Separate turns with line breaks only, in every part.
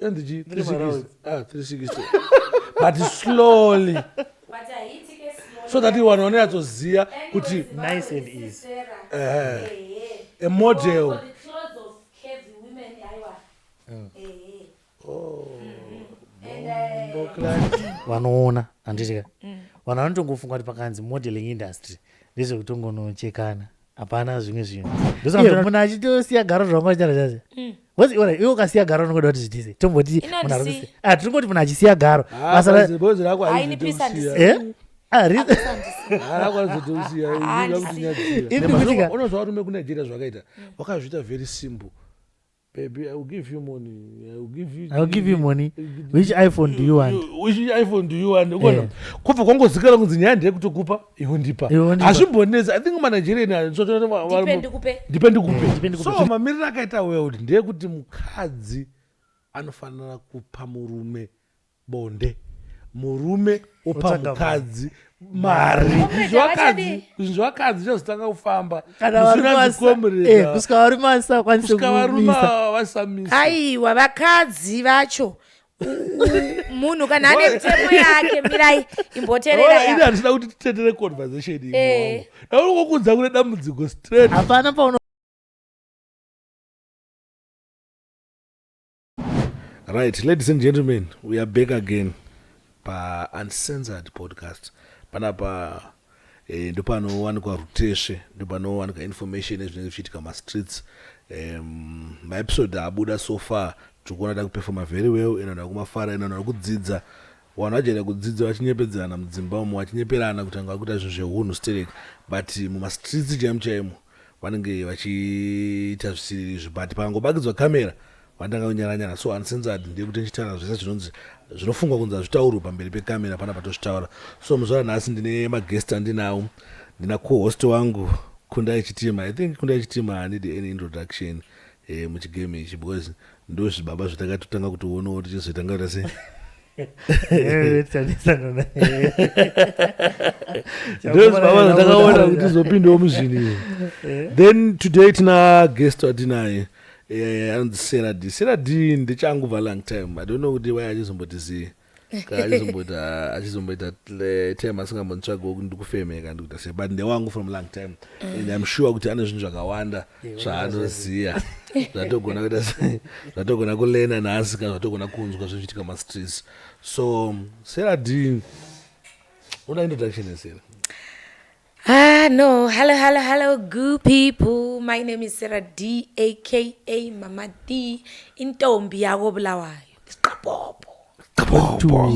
Inonzi chii? 360. Ah, 360. But slowly.
But haitike slowly.
So that vanhu vanonyatsoziva kuti
Nice and easy.
Eh. A model.
For the clothes of curvy women, aiwa. Ehe.
Oh.
And,
Vanoona handiti ka, vanhu vanotongofunga kuti pakanzi modeling industry ndezvekutongonochekana, hapana zvimwe zvinhu. Ndosaka munhu achitosiya garo zvavanga vachitaura chacho. Because iwe ukasiya garo unongoda kuti zvitise tomboti munhu ari kusiya, ah, tingoti munhu achisiya garo basa
Bhozi rako.
Hainipisa.
Eh? Ah, Ini kuti
Unozva varume kuNigeria zvakaita, vakazviita very simple. Baby, I will give you money, I will give you
I will give you money. Which iPhone do you want?
Which iPhone do you want? Ukona
Eh.
Kubva kwangozikana kunzi nyaya ndeyekutokupa, iwe ndipa.
Iwe ndipa.
Hazvimbonetsi. I think maNigerian
Ndipe ndikupe.
Ndipe ndikupe.
Ndipe ndikupe.
So mamiriro akaita world ndeyekuti mukadzi anofanira kupa murume bonde, murume opa
Otsvaga
mukadzi mari.
Comrade, havachadi.
Zvinhu zvakadzi zvichazotanga kufamba
Kana varume kusvika varume vasisakwanise
kusvika varume
kumisa.
vasamisa.
Aiwa, vakadzi vacho, munhu kana ane mitemo yake, mirai, imboteerera.
Ini handisida kuti titetere conversation iyi.
Eh.
Daunongokudza kune dambudziko straight.
Hapana pauno.
Right, ladies and gentlemen, we are back again pa Uncensored Podcast. Panapa ndopanowanikwa rutesve, ndopanowanikwa information ezvinenge zvichiitika mastreets. Maepisode abuda so far, tiri kuona takuperforma very well, ino vanhu kumafara, ino vanhu vari kudzidza. Vanhu vajaira kudzidza vachinyepedzerana mudzimba umo, vachinyeperana kuti anga vakuita zvinhu zvehunhu sterek, but mumastreets chaimo chaimo vanenge vachiita zvisiri izvi, but pakangobakidzwa kamera vanotanga kunyaranyara. So Uncensored ndeyekuti ndichitaura zvese zvinonzi zvinofungwa kunzi hazvitaurwi pamberi pekamera, pana patozvitaura. So muzuva ranhasi ndine maguest andinawo. Ndina co-host wangu Kundai Chitima. I think Kundai Chitima haneed any introduction muchigame ichi, because ndo zvibaba zvatakatotanga kutionawo tichizoitanga kuita sei.
Tanisana naye.
Ndo zvibaba zvatakaona kuti tizopindawo muzvinhu izvi. Then today tina guest watinaye, anonzi Sarah D. Sarah D ndechangubva long time. I don't know kuti why achizombotizii, kana achizomboita time asingambonitsvagiwo kuti ndikufemeka, ndikuita sei, but ndewangu from long time and I'm sure kuti ane zvinhu zvakawanda zvaanoziya zvatogona kuita sei, zvatogona kulena nhasi, kana zvatogona kunzwa zvichiitika mastreets. So Sarah D, unoda introduction yeSarah?
Ah, no. Hello, hello, hello, good people. My name is Sarah D, aka Mama D. Intombi yako Bulawayo. Isiqapopo.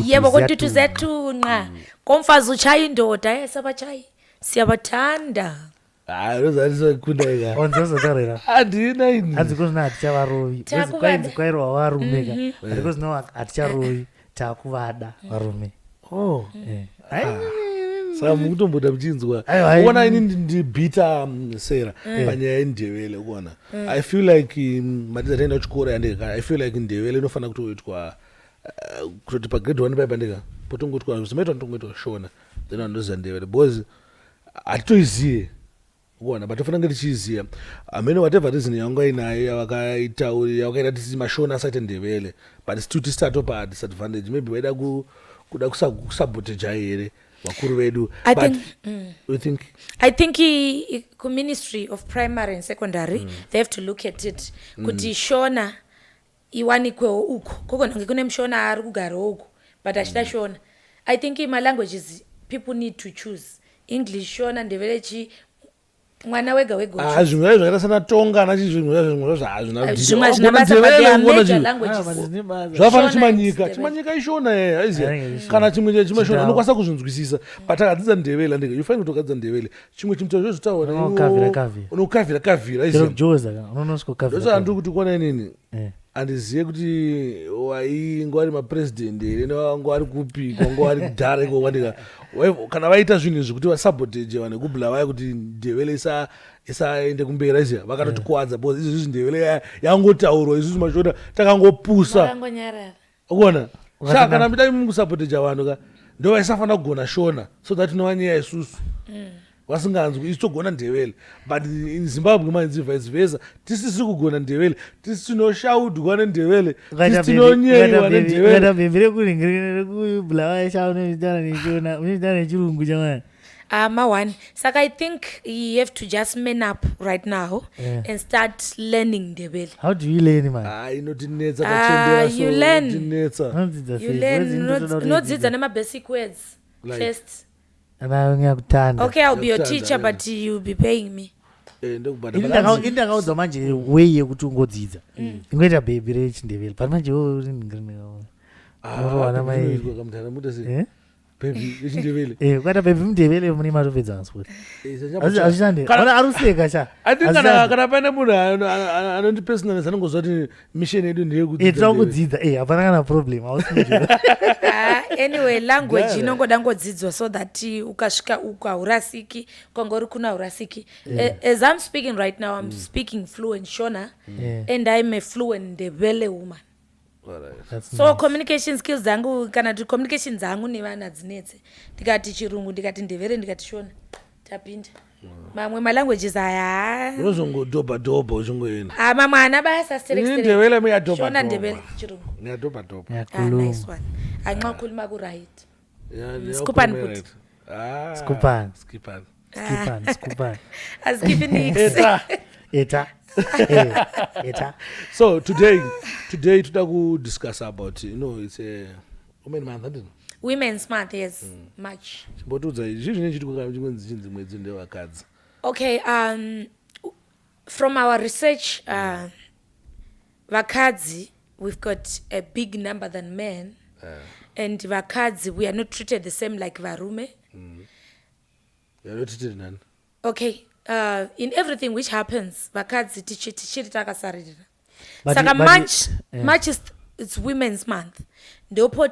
Yebo, kontuthu zethu nqa. Komfazi uchaya indoda, sabachayi. Siyabathanda.
Hayi, rozatisokundaika.
Onzozotarira.
Handina ini.
Hanzi kozvino hatichavarovi.
Takuvada.
Kwainzi kwairwa varume ka, but kozvino haticharovi, takuvada varume.
Oh.
Eh. Ai,
Saka mukutomboda muchinzwa.
Aiwa, ai-
Kuona ini ndibhita Sera panyaya yendevele. Kuona I feel like matiza taenda kuchikoro yandika, I feel like Ndevele inofanira kutoitwa kutoti pagrade 1 paipa ndika potongoitwa zimaitwa, notongoitwa Shona, then vandoziva Ndevele, because hatitoiziye kuona, but tofanira kunge tichiiziva hamene. Whatever reason yavanga inayo yavakaitauri, yavakaita tisi maShona asaite Ndevele, but still tisatopa disadvantage. Maybe vaida kuda kusaboteja here vakuru vedu.
I
But
think,
you think
I think ku-Ministry of Primary and Secondary they have to look at it kuti Shona iwanikwewo uko kogona kunge kune muShona ari kugarawo uko but achida Shona. I think ma-languages people need to choose English, Shona, Ndevele, chi mwana wega wega.
Ah, zvimwe zvacho zvakaita sana Tonga nachi, zvimwe zvacho zvimwe zvacho hazvina.
Zvimwe hazvina basa, but they are major languages.
Zvakafanana.
Shona
Chimanyika.
and
Chimanyika iShona ye aiziya.
Ainge iShona.
Kana chimwe chimashona
Chindau.
unokwanisa kuzvinzwisisa, but akadzidza Ndevele andika, you find kuti ukadzidza Ndevele chimwe chimutauro chozvitaura
Unokavhira kavhira.
unokavhira kavhira
Chero
aiziya.
kujoza kana unonosvikokavhira.
Ndosaka ndiri kuti kuona inini
Eh.
handizive kuti wainge ari mapurezidendi here, nevanga vari kupi, kwanga vari kudhara ikoko andika. Kana vaita zvinhu izvi kuti vasaboteje vanhu vekubulawayo kuti Ndevele isaende kumberi aiziya, vakatotikuwadza, because izvezvi Ndevele yangotaurwa, isusu maShona takangopusa.
Makangonyarara.
Ukuona sha
Ukatanga-
kana midai mukusapoteja vanhu ka, ndo vaisafanira kugona Shona so that tinovanyeya isusu. Vasinganzwi, isu togona Ndebele, but in Zimbabwe manzi vice versa, tisisi kugona Ndebele, tisi tinoshaudwa neNdebele, tisi tinonyeyiwa neNdebele.
Ukaita bhebhi rekuBulawayo sha, unochitaura nechona, unochitaura nechirungu chamani.
Ma one saka I think you have to just man up right now and start learning Ndebele.
How do you learn, man?
Ah, inotinetsa.
Ah,
Kachembera so
you learn.
inotinetsa.
Unodzidza
You
sei?
learn.
Because inotoda kuti
Unodzidza
udzidze.
nemabasic words
Like?
first.
Ana, ngiyakuthanda.
Okay, I'll be your
Ngiyakuthanda,
teacher,
yeah.
but you'll be paying me.
Eh, ndokubhadhara.
Ini
But hanzi-
ndakaudzwa manje way yekuti ungodzidza, ingoita bhebhi rechiNdebele, but manje iwe uri
Ah,
urowana mai.
inoitwa kamutana muta sei? Bhebhi yechiNdebele.
Ukaita bhebhi muNdebele mune matopedza masport.
Eh, sanyamba-
Hazvishande. Ona ari kuseka sha.
I think kana
Hazvishande.
kana pane munhu anondipersonalise, anongoziva kuti mission yedu ndeyekudzidza
Tinoda
Ndebele.
kudzidza. Hapana kana problem, hausi.
Ah, anyway, language inongoda ngodzidzwa so that ukasvika uku haurasiki, ukanga uri kuno haurasiki. As I'm speaking right now, I'm speaking fluent Shona and I'm a fluent Ndebele woman.
Alright.
That's
So communication skills dzangu, kana kuti communication dzangu nevanhu hadzinetse. Ndikati chirungu, ndikati Ndevere, ndikati Shona, tapinda. Mamwe malanguages aya
Unozongodhobha dhobha uchingoenda.
Ah, mamwe haana basa.
Ini Ndebele muyadhobha
Shona,
dhobha.
Ndebele, chirungu.
Ngiyadhobha dhobha.
Ah,
Ngiyakhuluma.
nice one. Anxa ukhuluma ku-right.
Yeah,
Skupani
yeah,
futhi.
right. Ah,
Skupani.
skipani.
Skipani, skipani.
Azikhiphi nix.
Eta.
Eta. Eta.
So today toda kudiscuss about, it's a women month, handini?
Women's Month, yes, March.
Chimbotiudza izvi zvine chiitwa chingonzi chinzi mwedzi ndewakadzi.
Okay, from our research, vakadzi, we've got a big number than men, and vakadzi, we are not treated the same like varume.
Yanotitiri nani?
Okay, in everything which happens, vakadzi tichiri takasaririra. Saka March, March is, it's Women's Month, ndopo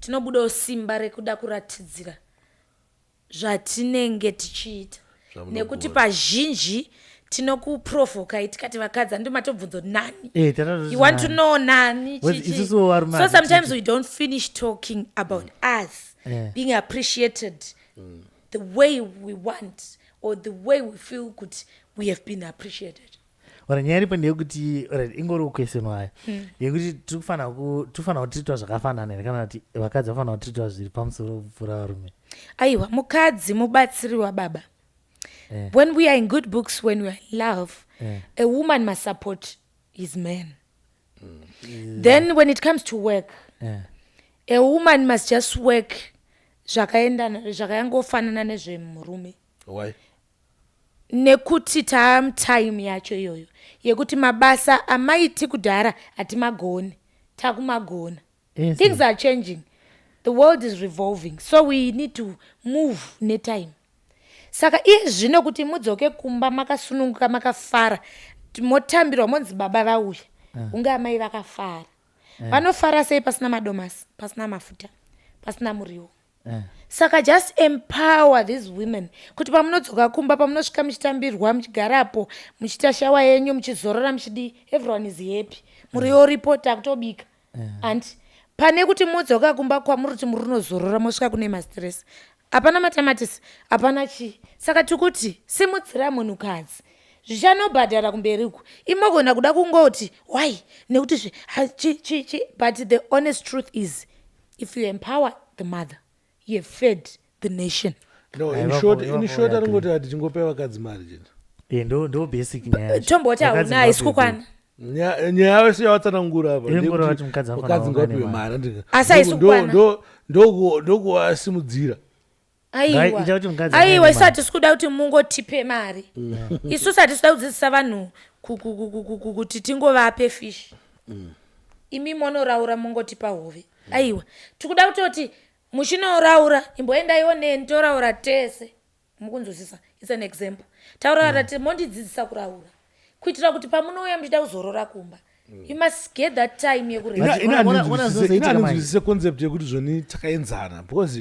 tinobudawo simba rekuda kuratidzira zvatinenge tichiita.
Zvamunogona.
Nekuti pazhinji tinokuprovokai tikati vakadzi handi matobvunzo nani.
Tatatu
You want to
nani.
know nani?
Well, isusu varume
So
hatiti.
sometimes we don't finish talking about us being appreciated the way we want or the way we feel kuti we have been appreciated.
Ora, nyaya iripo ndeyekuti, alright, ingori question wayo yekuti tikufanira kutreatwa zvakafanana here, kana kuti vakadzi vafanira kutreatwa zviri pamusoro kupfuura varume?
Aiwa, mukadzi mubatsiri wababa. When we are in good books, when we are in love, a woman must support his man. Then when it comes to work, a woman must just work zvakaendana, zvakayangofanana nezvemurume.
Why?
Nekuti taamutime yacho iyoyo yekuti mabasa amaiti kudhara hatimagoni, takumagona. Things are changing, the world is revolving, so we need to move netime. Saka iye zvino kuti mudzoke kumba makasununguka, makafara, motambirwa, monzi baba vauya, unge amai vakafara. Vanofara sei pasina madomasi, pasina mafuta, pasina muriwo? Saka just empower these women kuti pamunodzoka kumba, pamunosvika muchitambirwa, muchigarapo, muchiita shawa yenyu, muchizorora, muchidii, everyone is happy, muriwo uripo, takutobika. Handi pane kuti mudzoka kumba kwamuri kuti muri unozorora, mosvika kune mastress, hapana matamatisi, hapana chii. Saka tikuti simudzira munhukadzi, zvichanobhadhara kumberi uku. Imogona kuda kungoti why, nekuti zve chi chi chi, but the honest truth is, if you empower the mother, you have fed the nation.
No, in
Ivapo-
short, in
ivapo
short,
we agree.
aringoti ati tingope vakadzi mari chete.
Ndo basic nyaya yacho.
Tomboti
Vakadzi
hauna, haisi
ngavapiwe.
kukwana.
Nyaya yose yawatsanangura apa
Iri
ndeyekuti
ngoreva kuti mukadzi anofanira
mukadzi
kuva
ngapiwe
nemari.
mari, handika?
Asi haisi kukwana.
Ndokuvasimudzira.
Aiwa.
Ita kuti mukadzi ane
Aiwa, isu
mari.
hatisi kuda kuti mungotipe mari. Isusu hatisi kuda kudzidzisa vanhu kuti tingovape fish, imi monoraura mungotipa hove. Aiwa, tikuda kutoti muchinoraura, imboendaiwo neni, toraura tese. Mukunzwisisa? It's an example. Tauraura te, mondidzidzisa kuraura kuitira kuti pamunouya muchida kuzorora kumba, you must get that time yekurest.
Ona zvinozoitika manje.
Inanzwisise concept yekuti zvoni takaenzana, because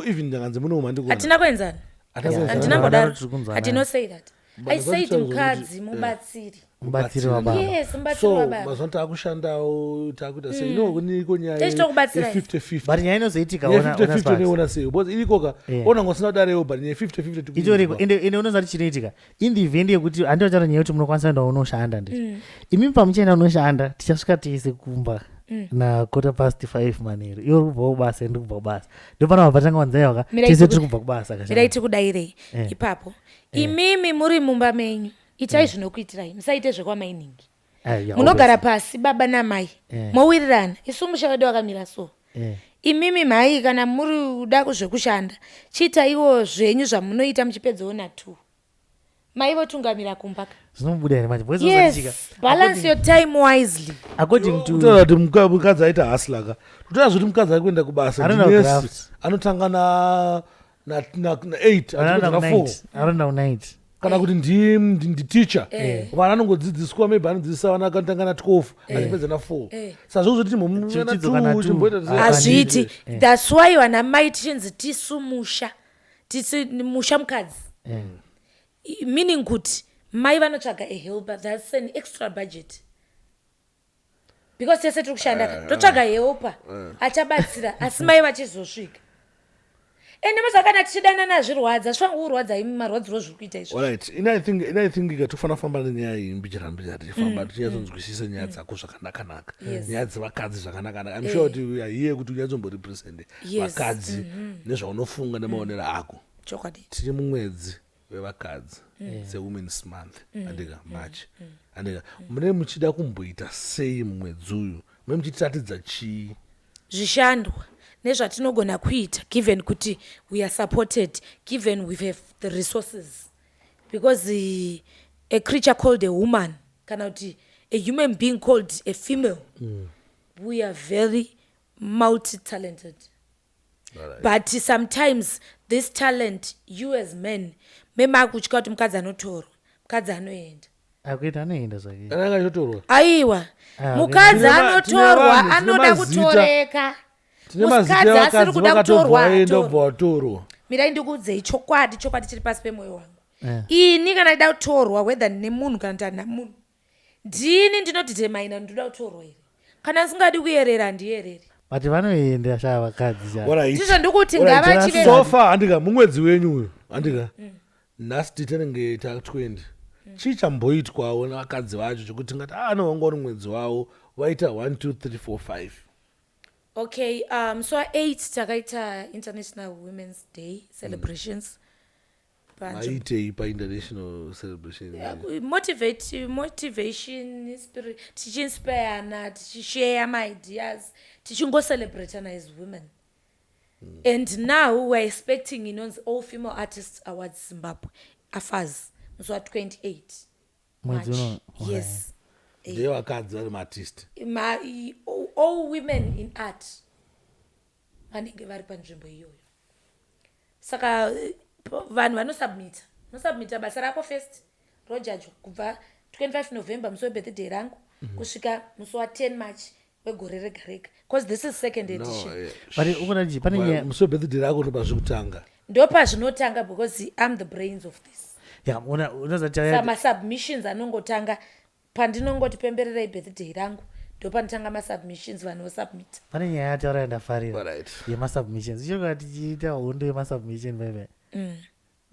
even ndakanzi munouma ndikuona
Hatina kuenzana.
Hatina kuenzana.
Handina
Vadaro
mbodaro.
tiri kunzwanana.
I did not say that.
But
I said
ndakataura kuti-
mukadzi mubatsiri.
Mubatsiri wababa.
Yes, mubatsiri
So
wababa.
mazuva ano taakushandawo, taakuita sei, ino nyaya
Techitokubatsirai.
ye50
But nyaya inozoitika, ona
50
Sparks.
unoiona sei? Because irikoka, ona ngosina kudarewo, but nyaya 50-50
Itoriko. Ende unoziva kuti chinoitika in the event yekuti handiotaura nyaya yekuti munokwanisa kuenda unoshanda, nditi imimi pamuchaenda unoshanda, tichasvika tese kumba na 5:15 manheru. Iwe uri kubva kubasa, ndiri kubva kubasa, ndopana vabva wanzaiwaka.
Mirai.
Tese tiri kubva kubasa kashanda.
Mirai tikudairei ipapo. Imimi muri mumba menyu, itai zvinokuitirai, musaite zvekwamainingi.
Ah, yeah,
Munogara pasi, baba namai, mowirirana. Isu musha wedu wakamira so. Imimi mhai, kana muri kuda zvekushanda, chiitaiwo zvenyu zvamunoita, muchipedzawo na2, mai votungamira kumba ka.
Zvinobuda here manje? Because unoziva
Yes, balance your time wisely.
According to
Kutaura kuti mukadzi aita hustler ka, kutaura zvekuti mukadzi ari kuenda kubasa,
Anoenda
ndinesi,
kugraft.
anotanga na 8,
anoenda
achipedza na 4.
kunight, anoenda kunight.
Kana kuti nditeacher, vana anongodzidziswa, maybe anodzidzisa vana, akatanga na 12, achipedza na 4. Saka zvekuzoti
Chichidzoka na 2.
chimboita
Hazviiti. That's why vana mai tichinzi tisu musha, tisi musha mukadzi. Meaning kuti mai vanotsvaga a helper. That's an extra budget, because tese tiri kushanda ka, totsvaga helper achabatsira, asi mai vachizosvika. Ende mazuva kana tichidanana zvirwadza, zvifanira kurwadza imi marwadziro zviri kuita izvo.
Alright, ini I think ikatofanira kufamba nenyaya iyi mbichana mbichana, tichifamba tichinyatsonzwisisa nyaya dzako zvakanaka-naka, nyaya dzevakadzi zvakanaka-naka. I'm sure kuti we are here kuti unyatsomborepresente vakadzi nezvaunofunga nemaonero ako.
Chokwadi.
Tiri mumwedzi wevakadzi, seWomen's Month, andika March, andika mune muchida kumboita sei mumwedzi uyu? Mune muchitiratidza chii?
Zvishandwa nezvatinogona kuita, given kuti we are supported, given we have the resources, because a creature called a woman, kana kuti a human being called a female, we are very multi-talented. But sometimes this talent, you as men memakutya kuti mukadzi anotorwa, mukadzi anoenda.
Akuita anoenda zvake.
Kana anga achitorwa.
Aiwa.
Ah,
Mukadzi
Tine
anotorwa
vanhu, tine
anoda
mazita.
kutoreka.
Tine mazita
Mukadzi asiri
evakadzi
kuda
vakatobva
kutorwa
vaenda,
atorwa.
ubva watorwa.
Mirai ndikuudzei chokwadi, chokwadi chiri pasi pemwoyo wangu. Ini kana ndida kutorwa, whether ndine munhu kana kuti handina munhu, ndini ndinodetermina ndinoda kutorwa here. Kana ndisingadi kuyerera, handiyereri.
But vanoenda shaa vakadzi sha.
Alright.
Ndizvo ndikuti
Alright.
ngavachive.
So far, handika mumwedzi wenyu uyu, handika nhasi tinenge ta20, chii chamboitwawo nevakadzi vacho chokuti tingati ah no, wanga uri mwedzi wavo, vaita 1 2 3 4 5?
Okay, so 8 takaita International Women's Day celebrations.
Maitei painternational celebration?
Motivate, motivation, spirit, tichinspirana, tichishare maideas, tichingocelebrate as women. And now we're expecting inonzi All Female Artists Awards Zimbabwe, AFAZ, musi wa28
Mwedzi
March.
uno?
Yes.
Ndevakadzi vari maartist?
All women in art vanenge vari panzvimbo iyoyo. Saka vanhu vanosubmita, unosubmita basa rako first, rojajwa kubva 25 November, musi webirthday rangu, kusvika musi wa10 March wegore rega rega, because this is second edition.
No,
But ukuona chi pane nyaya.
Musi webirthday rako ndopazvikutanga?
Ndopazvinotanga, because I'm the brains of this.
Ya, una unoziva
Sa masubmissions anongotanga pandinongoti pembererai birthday rangu, ndopanotanga masubmissions, vanhu vosubmita.
Pane nyaya yataura yandafarira yemasubmissions. Ichoka tichiita hondo yemasubmission baibai,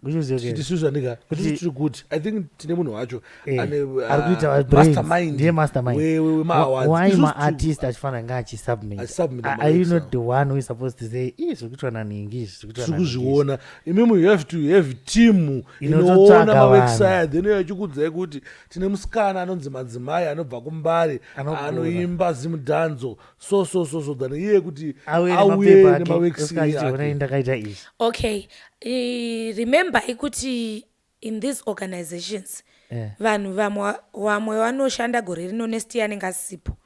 uchiziva.
Tisusu, andika tiri kuti I think tine munhu wacho ane
Ari kuita brains,
mastermind
ndiye mastermind.
wemaawards.
Why
Isusu
maartist achifanira kunge achisubmit?
Achisubmit
Are you
maworks
not
avo.
the one who is supposed to say ii zviri kuitwa nanhingi, izvi zviri kuitwa
Tiri
nanhingi izvi"?
kuzviona. Imimi you have to have team
Inototsvaga
inoona
vanhu.
mawebsite, then yachikudzai kuti tine musikana anonzi Madzimai anobva kuMbare,
Anogona.
anoimba zimudhanzo, so so so so, than iye kuti
auye
auye
nemapepa ake,
nemaworks
osvika achiti,
ake.
"Onai ndakaita izvi."
Okay, remember ikuti in these organizations vanhu vamwe vanoshanda gore rino, next year anenge asipo,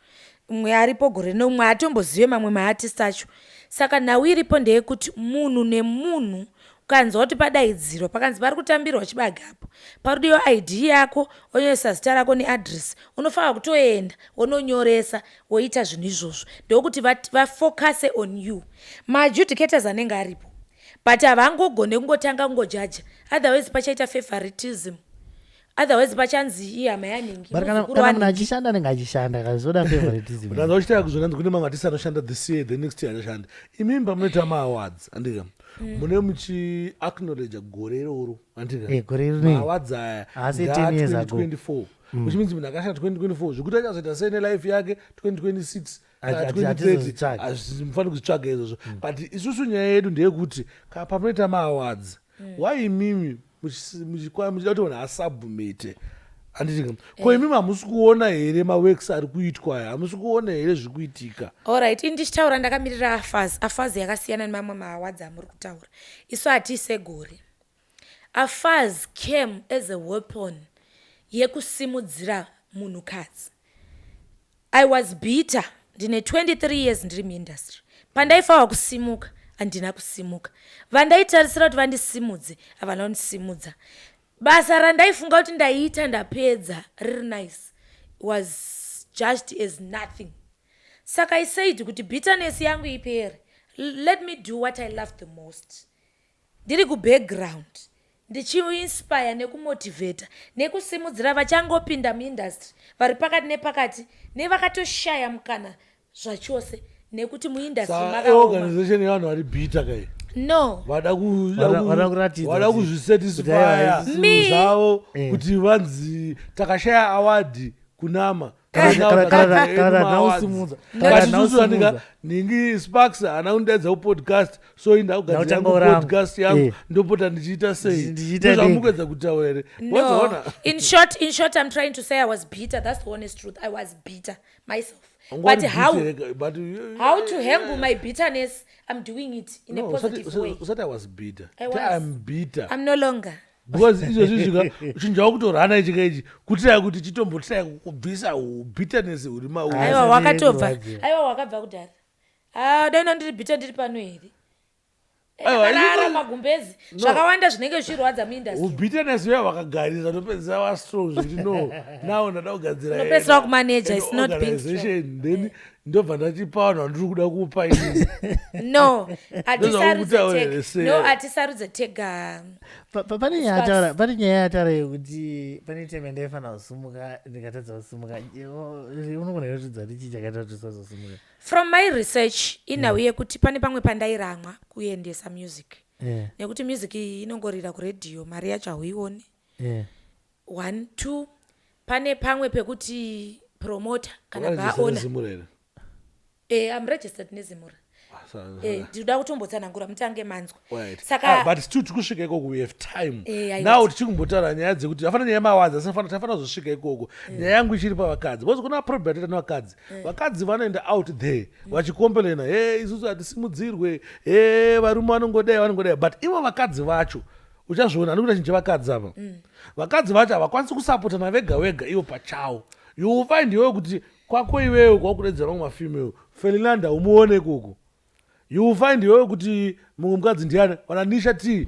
umwe aripo gore rino, umwe atombozive mamwe maartist acho. Saka nhau iripo ndeyekuti munhu nemunhu, ukanzwa kuti padaidzirwa, pakanzi pari kutambirwa chibagapo, parudiwa ID yako, onyoresa zita rako neadress, unofanira kutoenda wononyoresa, woita zvinhu izvozvo. Ndokuti vafocuse on you. Maadjudicators anenge aripo, but havangogone kungotanga kungojaja, otherwise pachaita favoritism. Otherwise pachanzi ihama yanhingi,
But kana
muzukuru
kana munhu
wanhingi.
achishanda, anenge achishanda, kazoda favoritism.
Ndanza uchitaya kuzonanzi kune mamwe artist anoshanda this year, the next year achashanda. Imimi pamunoita maawards, andika, mune muchiacknowledge gore iroro, andika?
Eh, gore rinei.
Maawards aya
Haasi
ndaa
10 years ago.
2024, which means munhu akashanda 2024, zvekuti achazoita sei nelife yake 2026 kana 2030,
Hatizozvitsvagi.
Hazvimufaniri kuzvitsvaga izvozvo. But isusu nyaya yedu ndeyekuti ka pamunoita maawards, why imimi muchida kuti vanhu asubmite, handiti? Ko imimi hamusi kuona here maworks ari kuitwa aya? Hamusi kuona here zviri kuitika?
Alright, ini ndichitaura ndakamirira AFAZ. AFAZ yakasiyana nemamwe maawards amuri kutaura. Isu hatiise gore. AFAZ came as a weapon yekusimudzira munhukadzi. I was bitter. Ndine 23 years ndiri muindustry. Pandaifanwa kusimuka handina kusimuka. Vandaitarisira kuti vandisimudze havana kundisimudza. Basa randaifunga kuti ndaiita ndapedza riri nice was judged as nothing. Saka I said kuti bitterness yangu ipere, let me do what I love the most ndiri kubackground, ndichiinspire nekumotivheta nekusimudzira vachangopinda muindustry, vari pakati nepakati nevakatoshaya mukana zvachose, nekuti muindustry makaoma.
Organization yevanhu vari bitter kai?
No.
Vada
Vada kuratidza
vada kuzvisatisfya
kuti aiwa,
zvavo
Eh.
kuti vanzi takashaya award kunama.
Kana nausimudza. Kana nausimudza.
Ningi Sparks haana kundaidza kupodcast, so indakugadzira
Ndautanga rangu.
podcast yangu, ndopota ndichiita sei?
Ndichiita ndega.
Ndozvamukuedza kutaura here?
No.
Wazoona?
In short, I'm trying to say I was bitter. That's the honest truth. I was bitter myself. But
But
how to handle my bitterness, I'm doing it in a
No,
positive way.
usati I was bitter.
I
Ti
was.
I'm bitter
I'm no longer.
Because izvozvi zvika chinhu chakutorana ichika ichi kutira kuti chitombotira kubvisa bitterness huri mauri.
Aiwa,
Asati
wakatobva.
kurwadziwa.
Aiwa, wakabva kudhara. Ah, dai ndiri bitter ndiri pano here?
Aiwa,
Akarara magumbezi, zvakawanda zvinenge zvichirwadza muindustry.
Ubitterness uya wakagarisa, unopedzisa wastrong zvekuti no, now ndada kugadzira
Unopedzisira kumanager,
an
it's not being
organization, then ndobva ndachipa vanhu vandiri kuda kupa inini.
No, hatisarudze
Ndozvakutaura
tega.
here, sei?
No, hatisarudze tega.
Pane nyaya yataura yekuti pane time yandaifanira kusimuka ndikatadza kusimuka. Unogona kutidza kuti chii chakaita kuti usazosimuka?
From my research, inhau yekuti pane pamwe pandairamwa kuendesa music nekuti music iyi inongorira kuredhiyo, mari yacho hauioni. One, two, pane pamwe pekuti promoter kana
Wakaregister
baona
neZimura here?
I'm registered neZimura.
Ah,
Ndinoda kutombotsanangura mutange manzwa.
Right.
Saka
Ah, but still tikusvika ikoko, we have time.
Aiwa.
Now tichikumbotaura nyaya dzekuti afana nyaya yemawadzi, asi tafana kuzosvika ikoko. Nyaya yangu ichiri pavakadzi, because kuna problem yatoita nevakadzi. Vakadzi vanoenda out there vachicomplaina, he, isusu hatisimudzirwe, he, varume vanongodai, vanongodai, but ivo vakadzi vacho, uchazviona handikuita chinhu chevakadzi apa, vakadzi vacho havakwanisi kusapotana vega vega ivo pachavo. You will find iwewe kuti kwako iwewe kwakudedzera vamwe mafemale, Felinanda umuone ikoko. You will find iwewe kuti mumwe mukadzi ndiani, vana Nisha T,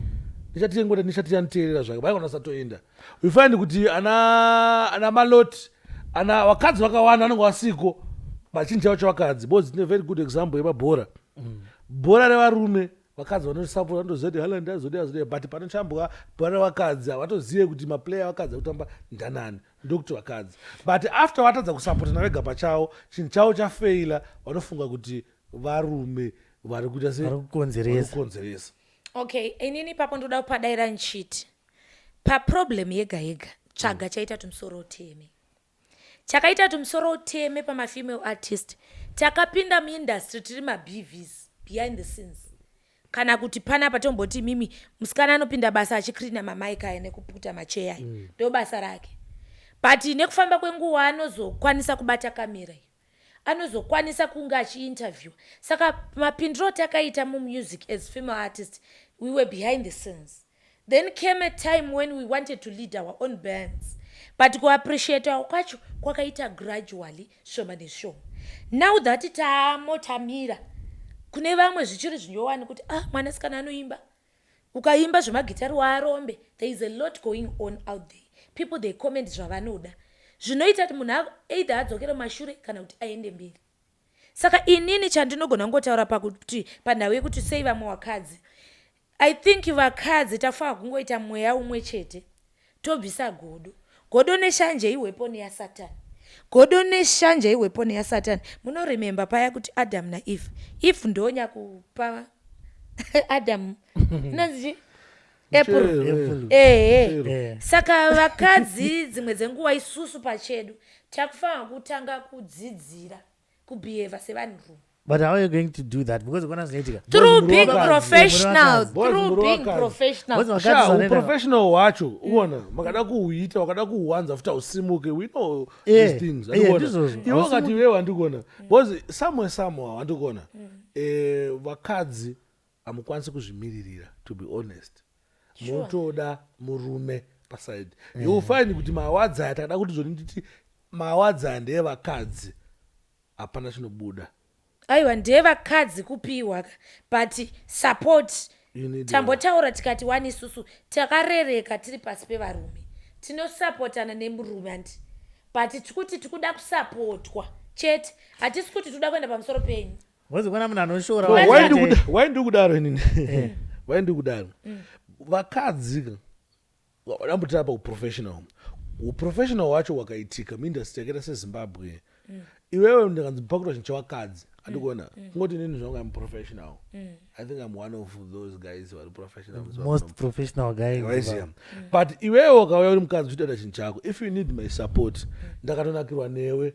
Nisha T, ngoti Nisha T anoteerera zvake, vaikona satoenda. You find kuti ana Maloti, ana vakadzi vakawanda vanenge vasiko pachinhu chavo chavakadzi, because tine very good example yemabhora, bhora revarume, vakadzi vanosapota, vanotoziva kuti Haaland azodii, azodii, but panochambwa bhora revakadzi havatozive kuti maplayer vakadzi akutamba ndanani. Ndokuti vakadzi, but after vatadza kusapotana vega pachavo, chinhu chavo chafeila, vanofunga kuti varume vari kuita sei?
Vari kukonzeresa.
Vari kukonzeresa.
Okay, inini ipapo ndoda kupadaira nchiti paproblem yega yega tsvaga chaita kuti musoro uteme. Chakaita kuti musoro uteme pamafemale artist, takapinda muindustry tiri maBVs, behind the scenes, kana kuti panapa tomboti mimi musikana anopinda basa achicleana mamic aya nekupukuta macheya aya, ndo basa rake. But nekufamba kwenguva anozokwanisa kubata kamera iyo, anozokwanisa kunge achiinterview. Saka mapindiro takaita mumusic as female artist, we were behind the scenes. Then came a time when we wanted to lead our own bands, but kuappreciata kwacho kwakaita gradually, shoma neshoma. Now that taamotamira kune vamwe, zvichiri zvinyowani kuti ah, mwanasikana anoimba, ukaimba zvemagitari waarombe. There is a lot going on out there. People, they comment zvavanoda, zvinoita kuti munhu either adzokere mashure kana kuti aende mberi. Saka inini chandinogona kungotaura pakuti panhau yekuti sei vamwe vakadzi, I think vakadzi tafanira kungoita mweya umwe chete, tobvisa godo. Godo neshanje iweapon yasatani. Godo neshanje iweapon yasatani. Munoremember paya kuti Adam naEve, Eve ndonyakupa Adam inonzi chii? Apple.
Muchero,
Ehe.
Muchero.
Saka vakadzi dzimwe dzenguva isusu pachedu takufanira kutanga kudzidzira kubehave sevanhurume.
But how are you going to do that? Because kona zvinoitika.
Through
Boys
being
muri
professional,
Boys
through
muri
being
vakadzi.
professional.
Boys
Sha,
vakadzi vanoenda-
uprofessional hwacho uona makada kuhuita, wakada kuhuwanza futi hausimuke. We know these things. Handikuona.
Ndizvozvo.
Iwe wakati iwewe handikuona because somewhere somehow handikuona vakadzi hamukwanisi kuzvimiririra, to be honest. Munotoda murume paside. You will find kuti maawards aya, takada kuti zvoni nditi maawards aya ndeyevakadzi, hapana chinobuda.
Aiwa, ndevakadzi kupiwa, but support.
You need
Tambotaura tikati wani isusu takarereka tiri pasi pevarume, tinosapotana nemurume andi, but tikuti tikuda kusapotwa chete, hatisi kuti tikuda kuenda pamusoro penyu.
Because kona munhu anoshora
No,
vanhu
why
vati-
why ndikudaro inini? Why ndikudaro? Vakadzi ka, dambotira pauprofessional, uprofessional hwacho hwakaitika muindustry yakaita seZimbabwe. Iwewe ndikanzi pakuita chinhu chevakadzi, handikuona kungoti inini zvangu am professional. I think I'm one of those guys vari professional muZimbabwe.
Most professional guy in
Waiziya.
Zimbabwe.
But iwewe ukauya uri mukadzi uchitoita chinhu chako, if you need my support, ndakatonakirwa newe,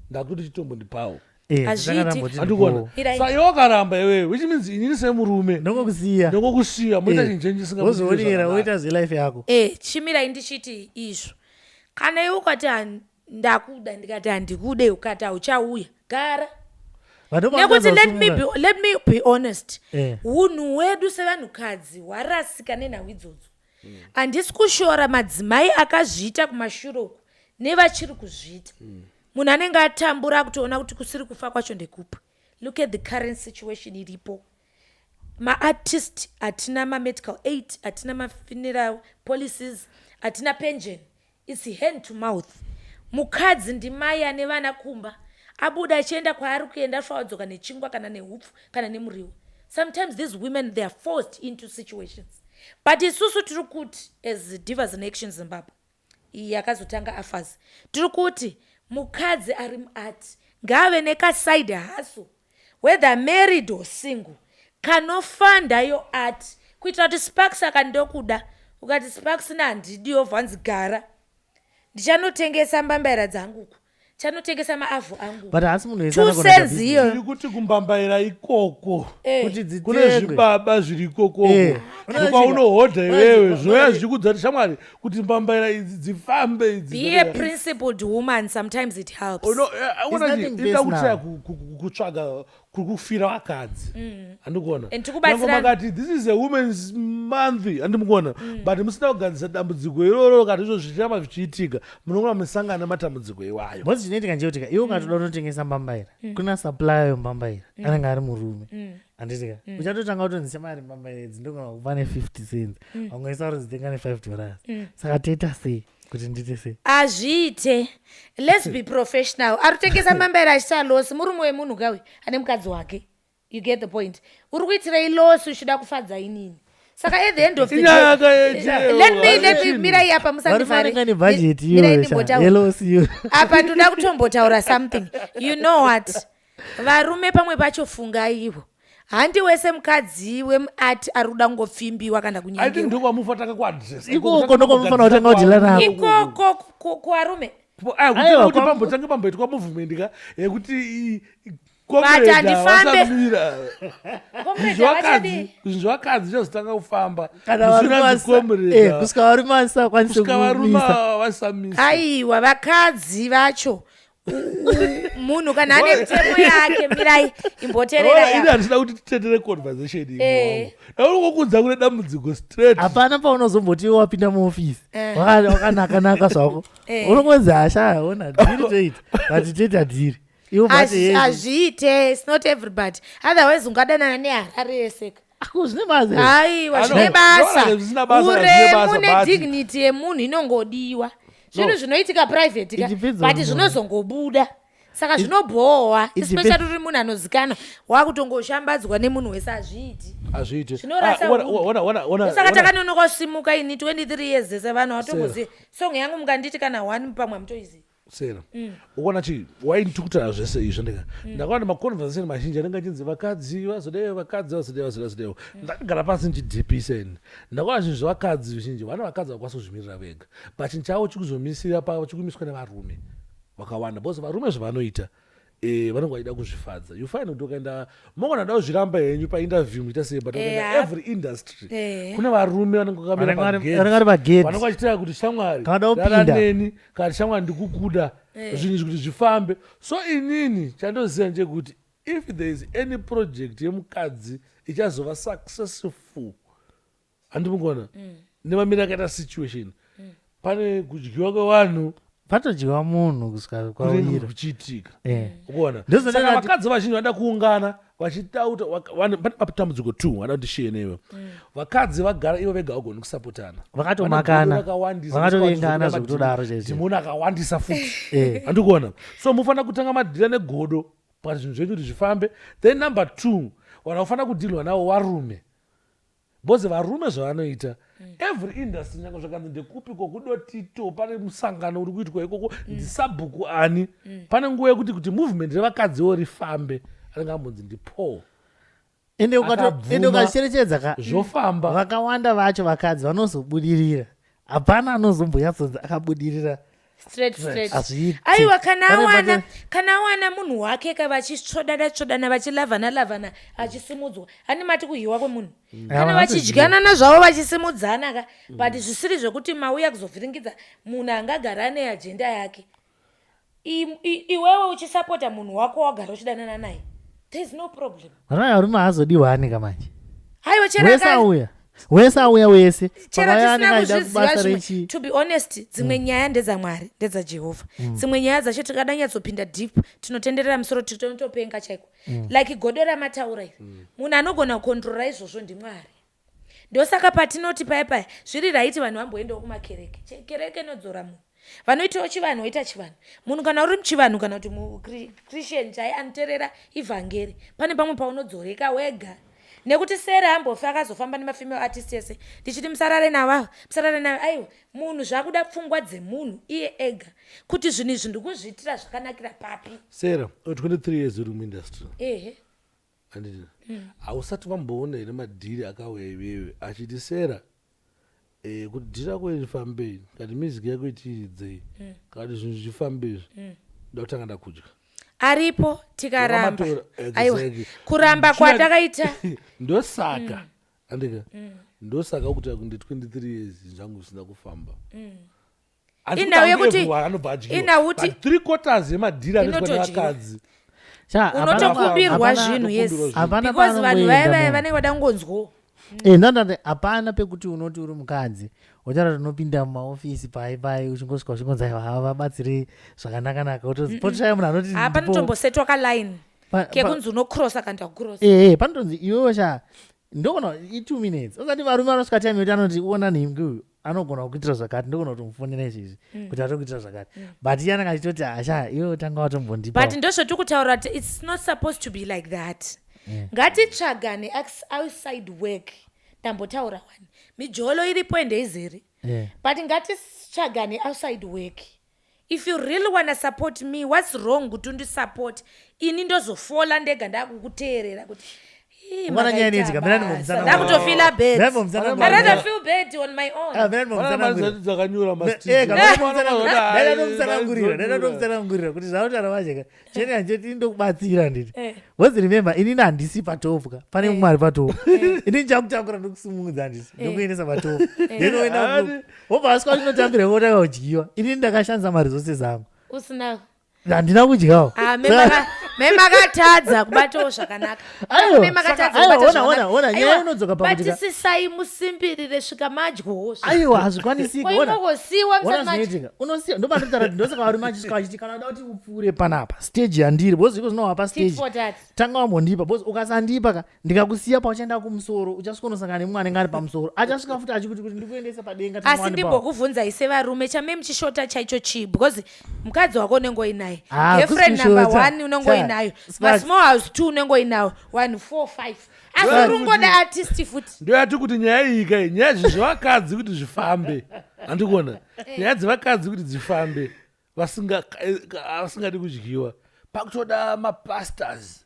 ndakutoti chitombondipawo.
Hazviiti.
Takatamboti
Handikuona.
ndipo.
Irai.
Sa iwe wakaramba iwewe, which means inini semurume
Ndongokusiya.
ndongokusiya moita chinhu chenyu chisingabudiriri
Wozvionera
zvakanaka.
woita zvelife yako.
Chimirai ndichiti izvo, kana iwe ukati ndakuda, ndikati handikude, ukati hauchauya, gara.
Vanhu
Nekuti let me
vanozosumuka.
be, let me be honest, unhu hwedu sevanhukadzi hwarasika nenhau idzodzo. Handisi kushora madzimai akazviita kumashure uku nevachiri kuzviita. Munhu anenge atambura akutoona kuti kusiri kufa kwacho ndekupi. Look at the current situation iripo. Maartist hatina mamedical aid, hatina mafuneral policies, hatina pension. Its hand to mouth. Mukadzi ndimai ane vana kumba, abuda achienda kwaari kuenda, afa adzoka nechingwa kana neupfu kana nemuriwo. Sometimes these women, they are forced into situations, but isusu tiri kuti as Divas in Action Zimbabwe, iyi yakazotanga afas, tiri kuti mukadzi ari muart ngaave nekaside hustle, whether married or single, kanofanda yo art, kuitira kuti Sparks akandokuda, ukati Sparks nahandidiyo, vhanzi gara, ndichanotengesa mbambaira dzanguku, chanotengesa maavhu angu.
But haasi munhu wese
Two
anogona kuita
cents
business.
iyo.
Tiri kuti kumbambaira ikoko
Kuti
kune
dzitengwe.
zvibaba zviri ikokoko kwaunohodha iwewe, zvinouya zvichikudza kuti shamwari, kuti mbambaira idzi dzifambe idzi.
Be a principled woman, sometimes it helps.
Oh, no,
It's nothing
inoda kutaya
personal.
kutsvaga kuri kufira vakadzi, handikuona.
And tikubatsirana.
Makati this is a women's month, handimukuona, but musina kugadzisa dambudziko iroro, kati izvo zvichiramba zvichiitika, munongona musangana nematambudziko iwayo.
Because chinoitika njeyotika iwe ukatoda kutotengesa mbambaira, kuna supplier wembambaira anenge ari murume, handitika? Uchatotanga kutonzisa mari, mbambaira idzi ndogona kupa ne50 cents, vamwe uri dzitenga ne5 dollars. Saka toita sei kuti ndiite sei?
Azviite, let's be professional. Ari kutengesa mambaira achiita loss murume wemunhu kawe ane mukadzi wake. You get the point? Uri kuitirei loss uchida kufadza inini? Saka at the end of the
Inyaya
day, let me mirai apa,
Varifanira nebudget
musandivhare. Mirai
iyoyo
ndimbotaura.
yeloss iyo.
Apa ndoda kutombotaura something. You know what, varume pamwe pacho fungaiwo, handi wese mukadzi wemuart ari kuda kungopfimbiwa kana
I think
kunyengewa.
ndokwamufa takakuadresa.
Ikoko ndokwamufana kutanga kudhila nako.
Ikoko kuvarume.
Aiwa,
Kuti pambotange pamboitwa movement ka yekuti
But
comrade
handifambe.
vasamira.
Comrade havachadii.
Zvinhu zvakadzi zvazotanga kufamba
Kana varume kusvika varume vasisakwanise
kusvika varume
kumisa.
vasamisa.
Aiwa, vakadzi vacho, munhu kana ane mitemo yake, mirai, imbotererai
Ini
apa.
handisina kuti titetere conversation iyi. Daunongokudza kune dambudziko straight.
Hapana paunozomboti iwe wapinda muofisi wakanaka-naka zvako, unongonzi hasha, ona dhiri toita, but toita dhiri iwe bhati yese.
Hazviite, its not everybody, otherwise ungadanana neHarare yeseka.
Ako zvine basa.
Aiwa,
Ano,
zvine basa.
zvine zvisina basa, zvine basa,
Uremu
but-
nedignity yemunhu inongodiwa. Zvinhu zvinoitika private ka,
It depends on
but
munhu.
zvinozongobuda. Saka zvinobhohwa,
It
especially
depends.
uri munhu anozikanwa, wakutongoshambadzwa nemunhu wese, hazviiti.
Hazviiti.
Zvinorasa
Ah, ona-
hunhu.
ona- ona- ona-
Saka
ona-
takanonoka kusimuka ini 23 years dzese vanhu vatomboziva song yangu, mukanditi kana one pamwe hamutoizivi.
Sera, ukuona chi waindikutaura zvese izvo, ndika ndakaona maconversation mazhinji anenge achinzi vakadzi vazodai, vakadzi vazodai, vazodai, vazodai. Ndakagara pasi ndichidhipisa ini, ndakaona zvinhu zvevakadzi zvizhinji. Vana vakadzi vakwanisa kuzvimirira vega, but chinhu chavo chikuzomisira pa chikumiswa nevarume vakawanda, because varume zvavanoita, vanenge vachida kuzvifadza. You find kuti ukaenda, mogona da kuzviramba henyu painterview muita sei, but ukaenda every industry, kune varume vanenge vakamira
Vanenge
pagate.
vanenge vari pagate.
Vanenge vachitaura kuti shamwari,
Kana da kupinda.
rara neni, kana kuti shamwari, ndikukuda, zvinhu izvi kuti zvifambe. So inini chandoziva ndechekuti if there is any project yemukadzi ichazova successful, handimungona nemamiri akaita situation, pane kudyiwa kwevanhu.
Patodyiwa munhu kusvika
Kunenge
kwawira.
kuchiitika. Ukuona?
Ndozvandakati-
Saka vakadzi vazhinji vanoda kuungana vachitauta pane matambudziko two vanoda kuti shiye newe. Vakadzi vagara ivo vega vagoni kusapotana.
Vakatomakana.
Vane godo rakawandisa,
Vakatovengana
vasina
zvekutodaro chaizvo.
dhimoni akawandisa futi. Handikuona? So mufanira kutanga madhira negodo pakati zvinhu zvenyu kuti zvifambe. Then number two, vanhu vafanira kudhilwa navo varume, because varume zvavanoita, every industry, nyange zvakanzi ndekupi kwokudotito, pane musangano uri kuitwa ikoko, ndisabhuku ani, pane nguva yekuti kuti movement revakadziwo rifambe, anenge ambonzi ndipaul.
Ende
Akabvuma.
Ende ukacherechedza ka,
Zvofamba.
vakawanda vacho vakadzi vanozobudirira, hapana anozombonyatsonzi akabudirira.
Straight, straight.
Hazviiti.
Aiwa, kana awana kana awana munhu wake ka, vachitsvodana tsvodana, vachilavhana lavhana, achisimudzwa, hani mati kuhiwa kwemunhu, kana
Havana.
vachidyanana zvavo, vachisimudzana ka, but zvisiri zvekuti mauya kuzovhiringidza munhu angagara ane agenda yake. Iwewe uchisapota munhu wako wagara uchidanana naye, there is no problem.
Vana varume haazodiwani kamanje.
Aiwa, chero
Wese auya, wese auya wese,
chero
pakauya
tisina
anenge achida
kuzviziva
kubasa
zvimwe.
rechi.
To be honest, dzimwe nyaya ndedzamwari, ndedzajehovha. Dzimwe nyaya dzacho tikada nyatsopinda deep, tinotenderera musoro, tinotopenga chaiko. Like godo ramataura iri, munhu anogona kukontrora izvozvo ndimwari. Ndosaka patinoti paya paya zviri right vanhu vamboendawo kumakereke. Kereke inodzora munhu. Vanoitawo chivanhu voita chivanhu. Munhu kana uri muchivanhu kana kuti muchristian chai anoterera ivhangeri, pane pamwe paunodzoreka wega, nekuti sere ambofa akazofamba nemafemale artist ese ndichiti musarare navo, musarare navo. Aiwa, munhu zvakuda pfungwa dzemunhu iye ega kuti zvinhu izvi ndikuzviitira zvakanakira papi.
Sera, 23 years uri muindustry,
Ehe.
handiti? Hausati vamboona here madhiri akauya iwewe achiti, Sera, kuti dhiri rako rifambei, kati music yako itiiridzei, kana kuti zvinhu zvifambe izvi, ndakutanga ndakudya?
Aripo, tikaramba. Aiwa,
Exactly.
kuramba kwatakaita.
Ndosaka, andika, ndosaka kuti kunde 23 years zvangu zvisina kufamba. Handisi
Inhau
kuti
yekuti-
everyone anobva adyiwa,
inhau kuti-
but three quarters yemadhiri anoitwa
Inotodyiwa.
nevakadzi.
Cha,
Unotokumbirwa zvinhu, yes.
Unotokumbirwa zvinhu.
Hapana
Because vanhu
paanongoenda
vaya vaya
munhu.
vanenge vada kungonzwawo.
Ndandati hapana pekuti unoti uri mukadzi wotaura kuti unopinda mumaofisi pai pai, uchingosvika uchingonzi aiwa, hava vabatsiri zvakanaka-naka, potoshaya munhu anoti
Ha, panotombosetwa kaline kekunzi unocrossa kana takucrossa.
Ehe, panotonzi iwewe sha, ndogona i2 minutes usati varume vanosvika time yekuti anoti uona nhingi uyu anogona kukuitira zvakati, ndogona kutomufonera izvezvi kuti atokuitira zvakati, but iye anenge achitoti asha, iwewe tanga watombondipa.
But ndozvatiri kutaura kuti it's not supposed to be like that. Ngatitsvagane outside work. Ndambotaura wani, mijolo iripo ende izere, but ngatitsvagane outside work. If you really wanna support me, what's wrong kuti undisupport? Ini ndozofola ndega ndakukuteerera kuti, "Ii,
Ukaona nyaya
makaita
inoitika, mina
basa."
ndimbomutsanangurira.
Ndakutofeela bad.
Mina ndimbomutsanangurira.
I rather feel bad on my own.
Ah, mina ndimbomutsanangurira.
Dzakanyura.
Ndaidatomutsanangurira kuti zvautaura manje chene hanjoti ndokubatsira nditi because remember, inini handisi patop ka, pane mumwe ari patop. Ini ndichakutakura, ndokusimudza, handisi ndokuendesa patop, then woenda wobva asvika uchinotambira wotanga kudyiwa. Inini ndakashandisa maresources angu.
Usina
Handina kudyawo.
Ah, Mai makatadza kubatawo zvakanaka.
Aiwa,
Mai makatadza
aiwa,
kubata
ona, ona,
zvakanaka.
ona, nyaya
Aiwa,
inodzoka pakuti ka-
batisisai musimbirire svika madyowo.
Aiwa, hazvikwanisiki. Ona.
Kwaingongosiwa
Ona
musati madya.
zvinoitika. Unosiya ndopanotaura kuti ndosaka varume achisvika vachiti kana uda kuti upfuure panapa stage yandiri because iko zvinowapa
Tit
stage
for tat.
Tanga wambondipa because ukasandipa ka, ndikakusiya pauchaenda kumusoro, uchasvika unosangana nemumwe anenge ari pamusoro, achasvika futi achikuti kuti ndikuendese padenga.
Asi
Tanga wandipawo.
ndimbokubvunzai sevarume, chame muchishota chaicho chii? Because mukadzi wako unenge uinaye,
Ah,
girlfriend number
kushota.
one unenge
Cha,
uinayo,
Sparks.
masmall house two unenge uinayo, one four five, asi
Sparks.
uri ungoda artist futi.
Ndoyati kuti nyaya iyi kai, nyaya zvi zvevakadzi kuti zvifambe, handikuona nyaya dzevakadzi kuti dzifambe, vasingadi kudyiwa, pakutoda mapastors.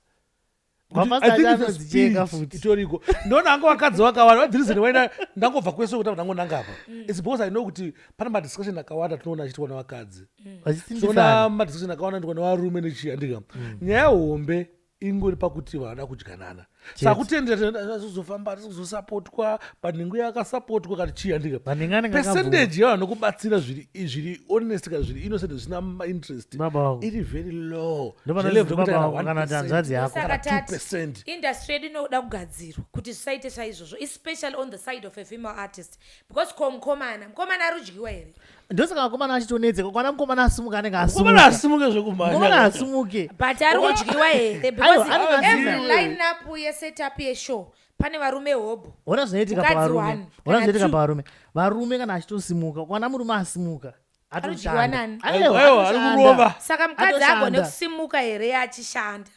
Mapastors
I think it's a
anodzicheka
spirit
futi.
Itoriko. Ndinoona hangu vakadzi vakawanda. The reason why ndangobva kwese kuti ndangonanga apa, it's because I know kuti pane madiscussion akawanda tinoona achiitwa nevakadzi, tinoona
Vachisimbisana.
madiscussion akawanda ndikuona nevarume nechii, handika? Nyaya hombe ingori pakuti vanoda kudyanana, saka kutendera kuzofamba kuzosapotwa panhengo yakasapotwa kana chii, handika?
Vanenge anenge akabvuma.
Percentage yavanhu nokubatsira zviri honest kana zviri innocent, zvisina mainterest,
Baba wako.
iri very low.
Ndopanozi
Zvelevel
baba
yekuti kana
wako kana kuti
1%,
hanzvadzi yako.
Saka
kana
tati
2%.
Industry yedu inoda kugadzirwa kuti zvisaite saizvozvo, especially on the side of a female artist, because ko mukomana, mukomana ari kudyiwa here?
Ndosaka vakomana vachitonetseka. Kwana mukomana asimuka anenge
Mukomana
asimuka.
asimuke zvekumhanya.
Mukomana asimuke.
But ari kudyiwa here?
Aiwa,
Because
anenge
every
asimuka.
line up yesetup yeshow pane varume hobho.
Ona zvinoitika
Mukadzi
pavarume.
one,
Ona
kana
zvinoitika
two.
pavarume. Varume kana achitosimuka, kwana murume asimuka,
Arikudyiwa
atoshanda.
nani?
Aiwa,
Aiwa, ari
atoshanda.
kurova.
Saka mukadzi
Atoshanda.
agone kusimuka here achishanda?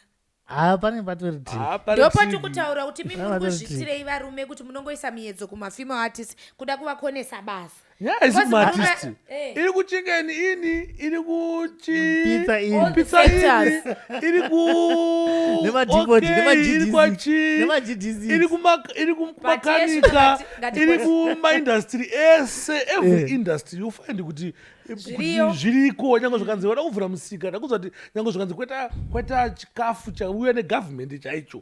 Ha, pane patori trick.
Ah, pane
Ndopati
TV.
kutaura kuti mi muri
Pane
kuzvitirei varume kuti munongoisa miedzo kumafemale artist kuda kuvakonesa basa?
Nyaya isi
Because
kumaartist,
murume-
iri kuchicken inn, iri kuchi
Pizza Inn.
All the
Pizza
sectors.
Inn, iri ku
Nemadhipoti,
Okay,
nema-GDC,
iri kwachi
nema-GDC.
iri
But
kumakanika,
yes, ngati-
iri kumaindustry ese, every industry you find kuti
Zviriyo.
zviriko. Nyange zvakanzi vada kuvhura musika, ndakuziva kuti nyange zvakanzi kweta chikafu chauya negavhumendi chaicho,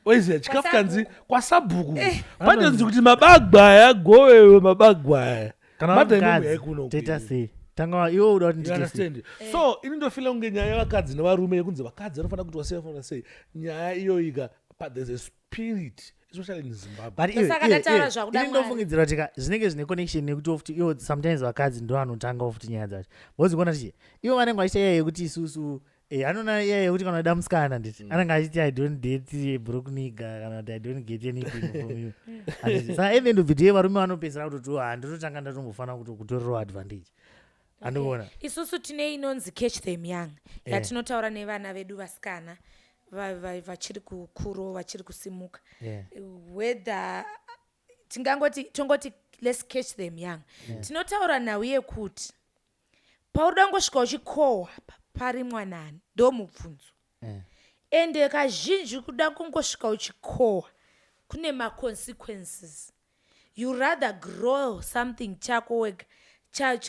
waiziya chikafu kanzi kwasabhuku patonzi kuti mabagwaya gowewe mabagwaya.
Kana
Madha
uri
inomuya
mukadzi,
ikuno.
toita sei? Tanga iwe uda kuti
You
ndiite sei?
understand? So ini ndofila kunge nyaya yevakadzi nevarume yekunzi vakadzi vanofanira kuti wasei, vanofanira sei, nyaya iyoyika, but there's a spirit, especially in Zimbabwe.
But iwe,
Saka
iwe,
ndataura
iwe,
zvakuda
ini
Mwari.
ndofungidzira kuti ka zvinenge zvine connection nekuti futi iwo sometimes vakadzi ndo vanotangawo futi nyaya dzacho, because kuona tichi ivo vanenge vachiita iya yekuti isusu anoona iya yekuti kana uda musikana, nditi anenge achiti, "I don't date a broke nigga," kana kuti, "I don't get anything from you," handiti? Saka at the end of the day varume vanopedzisira kutoti, "Ah, ndototanga ndatombofanira kutorerawo advantage," andikuona?
Isusu tine inonzi Catch Them Young yatinotaura nevana vedu vasikana vachiri kukuro, vachiri kusimuka. Whether tingangoti tongoti let's catch them young, tinotaura nhau yekuti pauda kungosvika uchikohwa pari mwanani, ndo mubvunzo. Ende kazhinji kuda kungosvika uchikohwa kune maconsequences. You rather grow something chako wega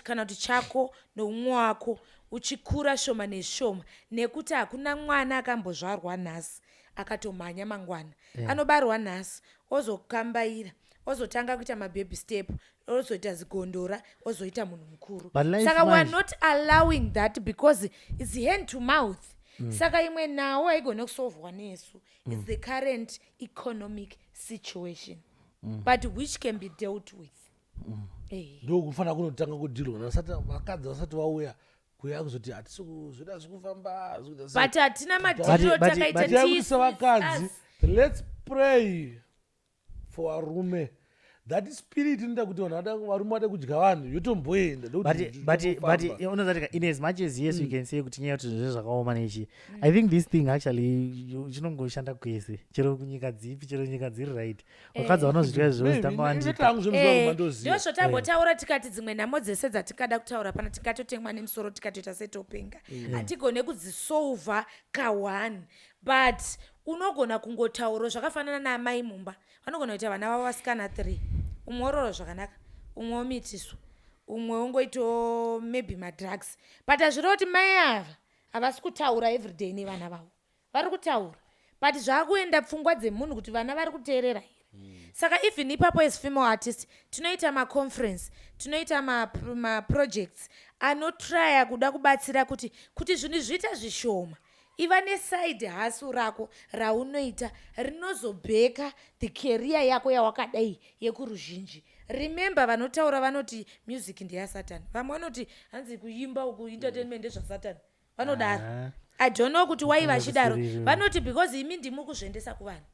kana kuti chako noumwe wako, uchikura shoma neshoma, nekuti hakuna mwana akambozvarwa nhasi akatomhanya mangwana. Anobarwa nhasi, ozokambaira, ozotanga kuita mababy step, ozoita zigondora, ozoita munhu mukuru.
But life
Saka we are
manje-
not allowing that because it's hand to mouth. Saka imwe nhau haigone kusolvwa nesu. It's the current economic situation, but which can be dealt with.
Ndokufanira kunotanga kudhilwa nasati vakadzi vasati vauya kuya kuzoti hatisi kuzvida zvikufamba zvikuita sei.
But hatina madhiriro takaita.
Nyaya yekuti sevakadzi, let's pray for varume. That spirit inoita kuti vanhu varume vade kudya vanhu yotomboenda.
But unoziva in as much as, yes, we can say kuti nyaya yekuti zvinhu zvakaoma nechi, I think this thing actually chinongoshanda kwese, chero kunyika dzipi, chero nyika dziri right, vakadzi vanozvitya izvozvo zitanga wandipa.
Tangu zvemuziva.
Ndozvo tambotaura tikati dzimwe nhamo dzese dzatingada kutaura pana tingatotemwa nemusoro, tikatoita setopenga, hatigone kudzisolva ka1. But unogona kungotaurawo zvakafanana naamai mumba, vanogona kuita vana vavo vasikana 3, umwe ororwa zvakanaka, umwe womitiswa, umwe wongoitawo maybe madrugs, but hazvireva kuti mai ava havasi kutaura everyday nevana vavo. Vari kutaura, but zvaakuenda pfungwa dzemunhu kuti vana vari kuteerera here. Saka even ipapo, as female artist, tinoita maconference, tinoita maprojects anotraya kuda kubatsira kuti zvinhu zviite zvishoma. Iva neside hustle rako raunoita rinozobheka the career yako yawakadai yekuruzhinji. Remember, vanotaura vanoti music ndeyasatani, vamwe vanoti hanzi kuimba uku, entertainment ndezvasatani, vanodaro.
Ah.
I don't know kuti wai vachidaro.
Kusiriri.
Vanoti because imi ndimi kuzviendesa kuvanhu,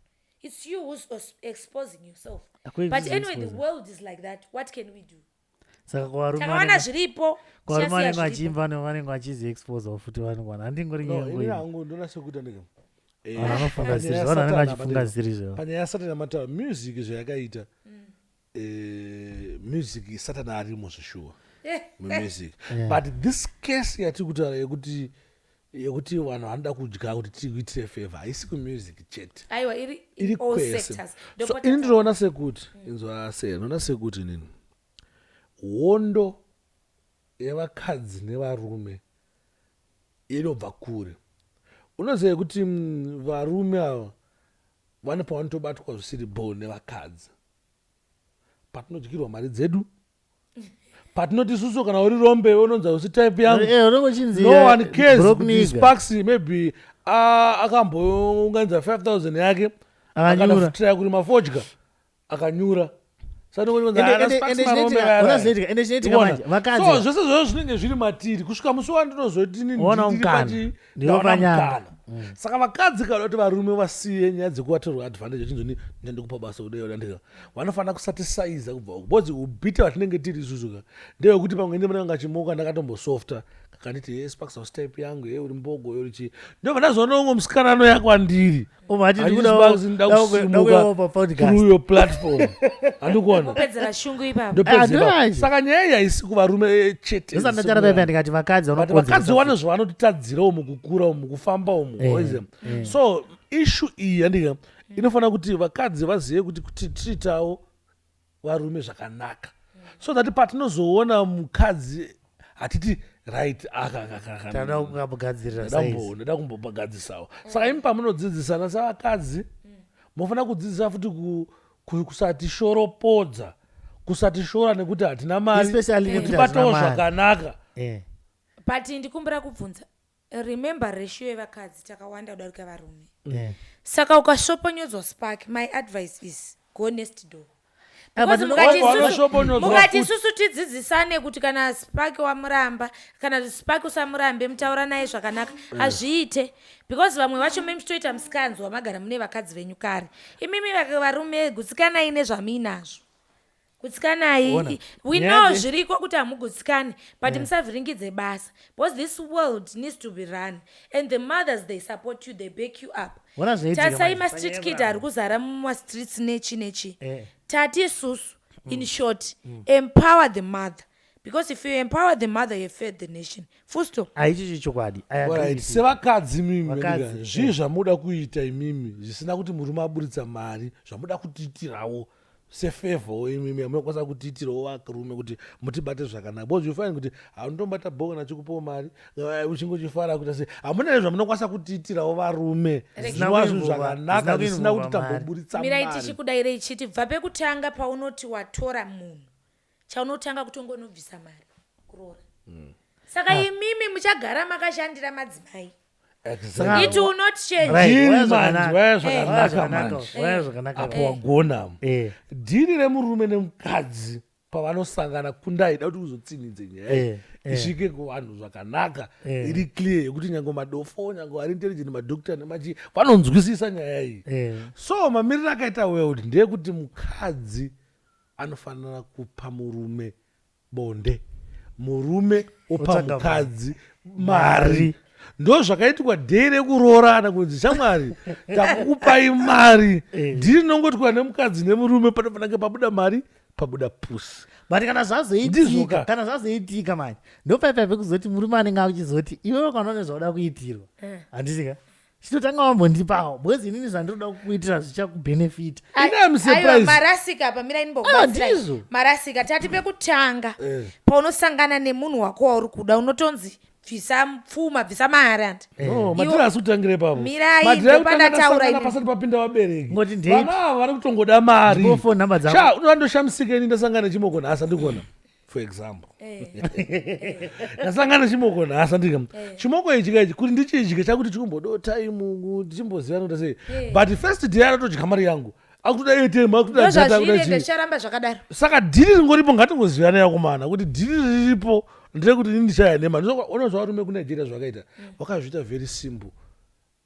it's you who's exposing yourself.
Hakuna
But anyway, the
kuzviexposa.
world is like that. What can we do?
Saka kuvarume
Takawana zviripo,
kuvarume
tichasiya
vanenge
zviripo.
vachiimba vanenge vachiziexposawo futi, vanongwana handingori
No,
nyaya
ini
yengoyi.
hangu ndoona sekuti andika
Vanhu vanofunga zvisizvo, vanhu vanenge vachifunga zvisizvo.
Panyaya yasatani amataura, music zvayakaita, music satani arimo zveshuwa mumusic. But this case yatiri kutaura yekuti vanhu vanoda kudya kuti tikuitire favor haisi kumusic chete.
Aiwa, iri
Iri
in all
kwese.
sectors.
So
Ndopota
ini ndinoona sekuti, inzwa sei, ndinoona sekuti nini hondo yevakadzi nevarume inobva kure. Unoziva kuti varume ava vane pavanotobatwa zvisiri bho nevakadzi, patinodyirwa mari dzedu, patinoti isusu kana uri rombe unonzi hausi type yangu.
Unenge uchinzi
No one cares
broke
kuti
nigga.
Sparks maybe akambounganidza 5000 yake,
Akanyura.
akatry kurima fodya, akanyura.
Ende chinoitika manje, vakadzi-
So zvese zvozvo zvinenge zviri matiri kusvika musi wandinozoti nini
Waona
ndiri
mukana. Ndiwo
ndaona
panyanga.
mukana. Saka vakadzi kana kuti varume vasiye nyaya dzekuvatorwa advantage, achinzoni ndandikupa basa kudai ndika, vanofanira kusatisaiza kubva uko, because ubhita vatinenge tiri isusu ka ndeyekuti pamwe ine munenge achimoka ndakatombosofta kakanditi, "Hey, Sparks, house type yangu, ye uri mbogo, uri chii." Ndobva ndazoona umwe musikana anoya kwandiri.
Ubva ati,
Achiti,
"Ndikudawo-
"Sparks, ndakusimuka
ndakuyawo papodcast."
through your platform." Handikuona.
Kupedzera shungu ipapo.
Ndopedzera.
Ah, ndozvo.
Saka nyaya iyi haisi kuvarume chete.
Ndosati ndataura ndikati vakadzi
But vakadzi
vanokonzeresa.
vane zvavanotitadzira umu, kukura umu, kufamba umu. Waiziva? So issue iyi yandika inofanira kuti vakadzi vazive kuti tiriitawo varume zvakanaka, so that patinozoona mukadzi hatiti right aka aka, aka, aka.
Tanoda kukagadzirira size.
Ndoda kumbopagadzisawo. Saka imi pamunodzidzisana sevakadzi, munofanira kudzidzisa futi kusatishoropodza, kusatishora nekuti hatina mari,
Especially nekuti
kutibatawo
hatina mari.
zvakanaka.
But ndikumbira kubvunza, remember ratio yevakadzi takawanda kudarika varume. Saka ukashoponyedzwa, Spark, my advice is go next door.
Ah,
Because
but
Vanoshoponyedzwa
mukati
futi.
isusu tidzidzisane kuti kana Spark wamuramba, kana kuti Spark usamurambe, mutaura naye zvakanaka, hazviite, because vamwe vacho memuchitoita musikanzwa, magara mune vakadzi venyu kare. Imimi varume, gutsikanai nezvamuinazvo.
Ona,
Gutsikanai. We
nyaya
know zviriko kuti hamugutsikani, but musavhiringidze basa, because this world needs to be run and the mothers, they support you, they back you up.
Ona zvinoitika
Tasai
manje.
mastreet kid ari kuzara mumastreets nechi nechi. Tati isusu, in short, empower the mother, because if you empower the mother, you fed the nation, full stop.
Aichichi chokwadi. I agree
Alright,
with you.
sevakadzi mimi,
Vakadzi,
ndika, zvii zvamuda kuita imimi zvisina kuti murume aburitsa mari, zvamuda kutiitirawo sefavour imimi, yamunokwanisa kutiitirawo varume kuti mutibate zvakanaka? Because you find kuti haundombata bho kana chikupawo mari, uchingochifara kuita sei. Hamuna here zvamunokwanisa kutiitirawo varume, zvinova zvinhu zvakanaka
Zvisina
zvisina kuti
kuinvolva mari.
tamboburitsa
Mirai,
mari?
tichikudairei chiti bva pekutanga paunoti watora munhu, chaunotanga kutongonobvisa mari kuroora. Saka imimi muchagara makashandira madzimai.
Exactly.
It will not change.
Right,
Dhiri
waya
manje,
zvakanaka.
waya
Waya
zvakanaka
zvakanaka,
manje.
waya zvakanaka.
Apo wagona. Dhiri remurume nemukadzi pavanosangana, kundaida kuti uzotsinhidze nyaya isvike kuvanhu zvakanaka, iri clear, yekuti nyange madofo, nyange vari intelligent, madoctor nemachi vanonzwisisa nyaya iyi. So mamiriro akaita world ndeyekuti mukadzi anofanira kupa murume bonde, murume opa
Otsvaga
mukadzi mari. Ndo zvakaitikwa dhei rekuroorana, kunzi shamwari, takukupai mari. Dhiri rinongotwa nemukadzi nemurume, panofanira kunge pabuda mari, pabuda pusi.
But kana
Ndizvo
zvazoitika,
ka.
kana zvazoitika manje, ndopaipai pekuzoti murume anenge achizoti, "Iwewe kana une zvauda kuitirwa, handisika chitotanga wambondipawo, because inini zvandinoda kukuitira zvichakubhenefita."
Ini I'm surprised.
Aiwa, marasika apa, mirai ndimbokubatsirai.
Ah, ndizvo.
Marasika. Tati pekutanga paunosangana nemunhu wako wauri kuda, unotonzi bvisa pfuma, bvisa mari, andi
No, madhiri asi kutangire papo.
Mirai,
Madhiri ekutanga
ndopandautaura
tasangana
inini.
pasati papinda vabereki.
Ngoti ndeipi?
Vana ava vari kutongoda mari.
Ndipo phone number dzavo.
Sha, unondoshamsika ini ndasangana nechimoko nhasi, andikuona. For example, ndasangana chimoko nhasi, andika chimoko ichi kaichi kuti ndichidye chakuti chikumbodo time tichimboziva nokuti sei, but first day anotodya mari yangu, akutoda ATM, akutoda data, akutoda
Ndozvazviri,
chii.
ndicharamba zvakadaro.
Saka deal ringoripo, ngatingozivanai akomana, kuti deal riripo nderekuti ini ndichaya nemari. Unozva varume kuNigeria zvakaita, vakazviita very simple: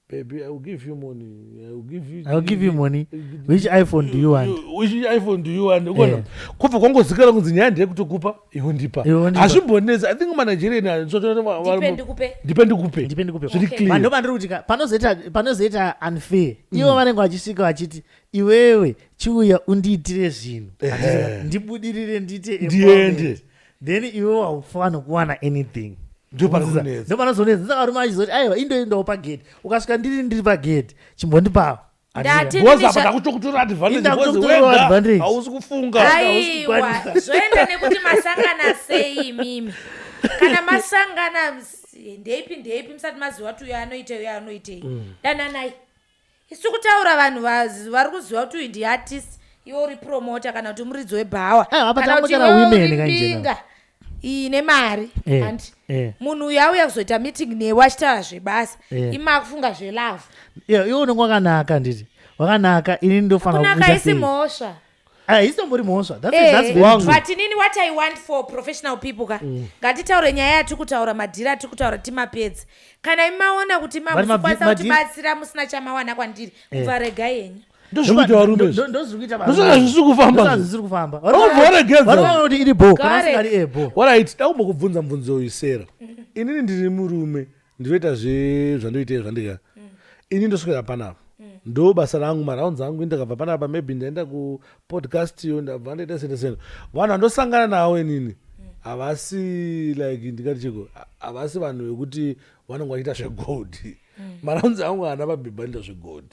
"Baby, I will give you money, I will give you
I will give you money. Which iPhone do you want?"
Which iPhone do you want? Ukona kubva kwangozikana kunzi nyaya ndeyekutokupa, iwe ndipa.
Iwe ndipa.
Hazvimbonetsi. I think maNigerian
Ndipe ndikupe.
Ndipe ndikupe.
Ndipe ndikupe.
Zviri
Okay.
clear.
Vanhu vandiri kuti ka panozoita unfair, ivo vanenge vachisvika vachiti, "Iwewe chiuya undiitire zvinhu, ndibudirire, ndiite
Ndiende.
empowerment." Then iwe haufaniri kuwana anything.
Ndo pari kunetsa.
Ndo panozonetsa. Saka varume vachizoti, "Aiwa, indoendawo pagate, ukasvika ndiri pagate, chimbondipawo."
Ndati
Because apa
ndini
ndakutokutora advantage,
Inda
because
kutokutora
wega
advantage.
hausi kufunga.
Aiwa,
kukwanisa.
zvoenda nekuti masangana sei imimi. Kana masangana ndeipi ndeipi, musati maziva kuti uyo anoitei, uyo anoitei, dananai. Isu kutaura vanhu vari kuziva kuti uyu ndiartist, iwe uri promoter kana kuti muridzi webhawa,
Aiwa, apa
kana kuti
tangotaura
iwe
women
uri
kanjena.
mbinga ine mari, handi munhu uyu auya kuzoita meeting newe achitaura zvebasa, imi akufunga zvelove.
Iwe unenge wakanaka, nditi wakanaka, ini ndofanira
Kunaka
kuita
isi
sei?
mhosva.
Ah, isitombori mhosva. That's very
Wangu.
true.
But inini what I want for professional people ka, ngatitaure nyaya yatiri kutaura, madhiri atiri kutaura timapedzi. Kana imaona kuti
But
mamusikwanisa kutibatsira musina chamawana kwandiri, kubva regai henyu.
Ndozvikuita varume izvi.
Ndozviri kuita.
Ndosaka zvisiri kufamba zvi.
Zvisiri kufamba.
Vanobva varegedza.
Vanoona kuti iri bo kana
Correct.
asingadi ebo.
Alright, dakumbokubvunza mubvunzo uyu, Sera. Inini ndiri murume, ndinoita zvandoita zvandika. Ini ndoswera panapa, ndo basa rangu, marounds angu. Ndakabva panapa, maybe ndaenda kupodcast iyo, ndabva ndaita sende sende. Vanhu vandosangana navo inini havasi like, ndingati chiko, havasi vanhu vekuti vanonge vachiita zvegold. Marounds angu haana mabhibhi anoita zvegold.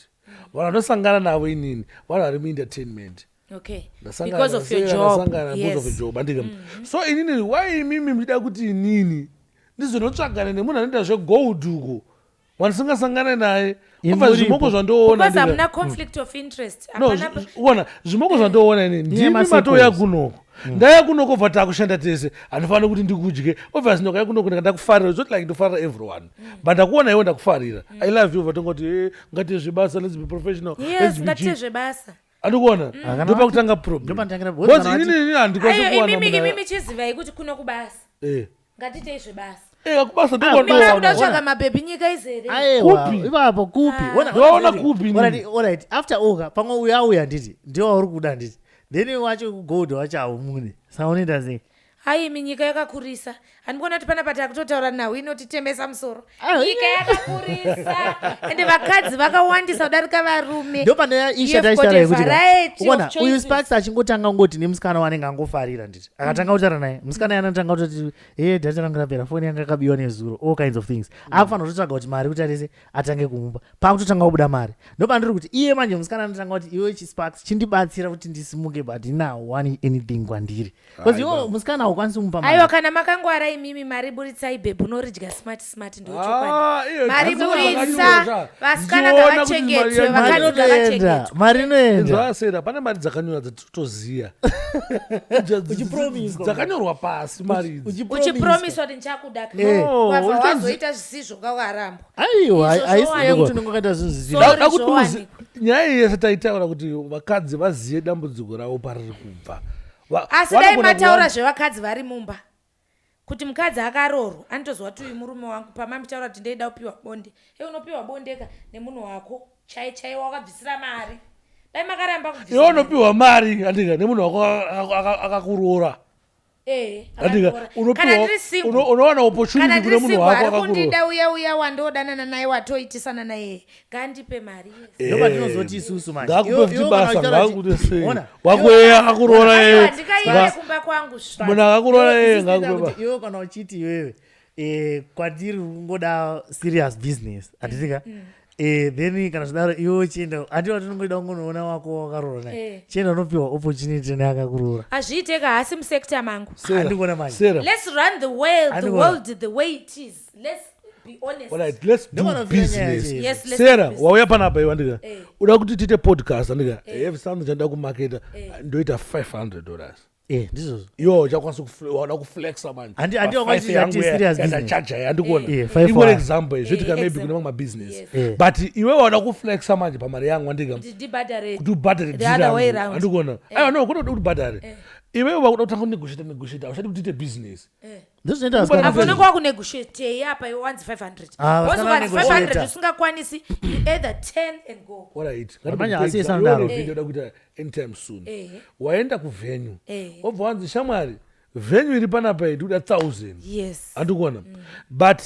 Vanhu vandosangana navo inini vanhu vari muentertainment.
Okay, because of your job.
Ndasangana because of your job, andika? So inini, why imimi muchida kuti inini ndizonotsvagana nemunhu anoita zvegold uko wandisingasangane naye?
Imi
Obva
muripo.
zvimoko zvandoona
Because hamuna conflict of interest.
No, ona zvimoko zvandoona inini, ndimi
ma-circles.
matouya kunoko, ndauya kunoko, bva takushanda tese, handifaniri kuti ndikudye. Obviously ndakauya kunoko ndikakufarira. It's not like ndofarira everyone, but ndakuona iwe, ndakufarira, I love you. Vatongoti, "Eh, ngatiite zvebasa, let's be professional,
Yes,
let's be
ngatiite
G."
zvebasa.
Andikuona
Kana
ndopakutanga problem.
Ndopanotangira
Because
kana
inini handikwanisi
Aiyo,
kuwana
imimi
munhu
imimi chizivai kuti kuno kubasa, ngatiitei zvebasa.
Eh, kubasa
Ah,
ndokwandowana.
Mimi kuda
Ona.
kutsvaga mabhebhi, nyika izere.
Aiwa,
Kupi?
ipapo kupi?
Ndoona kupi inini?
Alright, alright, after all ka, pamwe uyu auya, handiti ndiwo wauri kuda, handiti? Then iwe wacho gold wacho haumune, saka unoita sei?
Aimi, nyika yakakurisa. Handikuona kuti panapa takutotaura nhau inotitemesa musoro.
Ah,
Nyika yakakurisa, ende vakadzi vakawandisa kudarika varume.
Ndo pane
You have got
isha
a
yekuti
variety of
ona uyu
choices.
Sparks achingotanga kungoti nemusikana wanenge angofarira, nditi akatanga kutaura naye, musikana anotanga kutoti, "E, data rangu rapera, foni yanga yakabiwa nezuro," all kinds of things. Akufanira kutotsvaga kuti mari kuti atese atange kumupa, pakutotanga kubuda mari. Ndopandiri kuti iye manje musikana anotanga kuti, "Iwe chiSparks chindibatsira kuti ndisimuke, but inawani anything kwandiri," because iwe musikana haukwanisi kumupa mari.
Aiwa, kana makangwara imimi, mari buritsai, bhebhi unoridya smart smart, ndochokwadi.
Ah, iyo,
Mari
dzasina
buritsa,
zvakanyora.
vasikana
Ndichiona kuti
ngavachengetwe,
mari
Mari
vakadzi
inoenda,
ngavachengetwe.
mari inoenda.
Zvasera, pane mari dzakanyora dzatitoziya,
Uchipromiswa.
dzakanyorwa pasi mari idzi.
Uchipromisa kuti ndichakuda,
No,
wabva wazoita zvisizvo, kawarambwa.
Aiwa,
Izvo
haisi
zvowanikwa.
yekuti unenge wakaita zvinhu zvisizvo.
Sorry,
Da kuti
zvowanikwa.
nyaya iyi yese taitaura kuti vakadzi vazive dambudziko ravo pariri kubva.
Asi dai
Vanogona
mataura zvevakadzi vari mumba, kuti mukadzi akaroorwa anotoziva kuti uyu murume wangu. Pamamitaura kuti ndeida kupiwa bonde, e, unopiwa bondeka nemunhu wako chai chai wakabvisira mari. Dai makaramba kubvisa
Iwe
mari.
unopiwa mari, andika, nemunhu wako akakuroora.
Eh,
Andika,
akakuroora. Kana ndiri single,
unowana
kana
opportunity
ndiri
kune munhu
single
wako
ari
akakuroora.
kundida, uya uya wandodanana naye, watoitisana naye, ngandipe mari yese.
Ndopatinozoti isusu manje.
Ngakupe
Iwe-
futi
iwe kana
basa,
uchitaura kuti-
ngakuite sei.
Ona,
Wako iye akakuroora
Aiwa,
iye.
ndikaive kumba kwangu
Munhu akakuroora
Iwe-
iye
isusu tinoda
ngakupe
kuti iwe kana uchiti iwewe, kwatiri kungoda serious business, handitika? Then kana zvidaro, iwe uchienda, handiwa tinongoida kungonoona wako wakaroora naye. Chienda unopiwa opportunity neakakuroora.
Hazviiteka, hasi musector mangu.
Sarah,
Handikuona manje.
Sarah,
Let's run the world, the
Andikuona.
world the way it is. Let's be honest.
alright, let's do
Ndopanofira nyaya
business.
yacho.
Yes, let's do
Sarah,
business.
wauya panapa iwe, andika?
Eh.
Uda kuti tiite podcast, andika? I have something chandoda kumaketa, ndoita $500.
Ndizvozvo.
Iwo uchakwanisa wada kuflexa manje.
Handi wakati
yangu
that is serious business.
yandachaja yandikuona.
Five
Ingori
one.
example zvoitika maybe
Example.
kune mamwe mabusiness.
Yes.
But iwe wada kuflexa manje pamari yangu andika
Kuti ndibhadhare
kuti ubhadhare
The
deal
other way
yangu.
round.
Andikuona. Aiwa no, kunoda kuti ubhadhare. Iwewe wakuda kutanga kunegotiate negotiate, hauchadi kuti tiite business.
Ndozvinoita vasikana.
Apo
Apo
unenge wakunegotiatei apa iwe wanzi 500.
Ah,
Because
vasikana
ukanzi
vanegotiata.
500 usingakwanisi, you either 10 and go.
Alright.
Manje asi isanodaro.
Video da kuita anytime soon. Waenda kuvenue. Wobva wanzi shamwari, venue iri panapa iyi tikuda 1000.
Yes.
Andikuona. But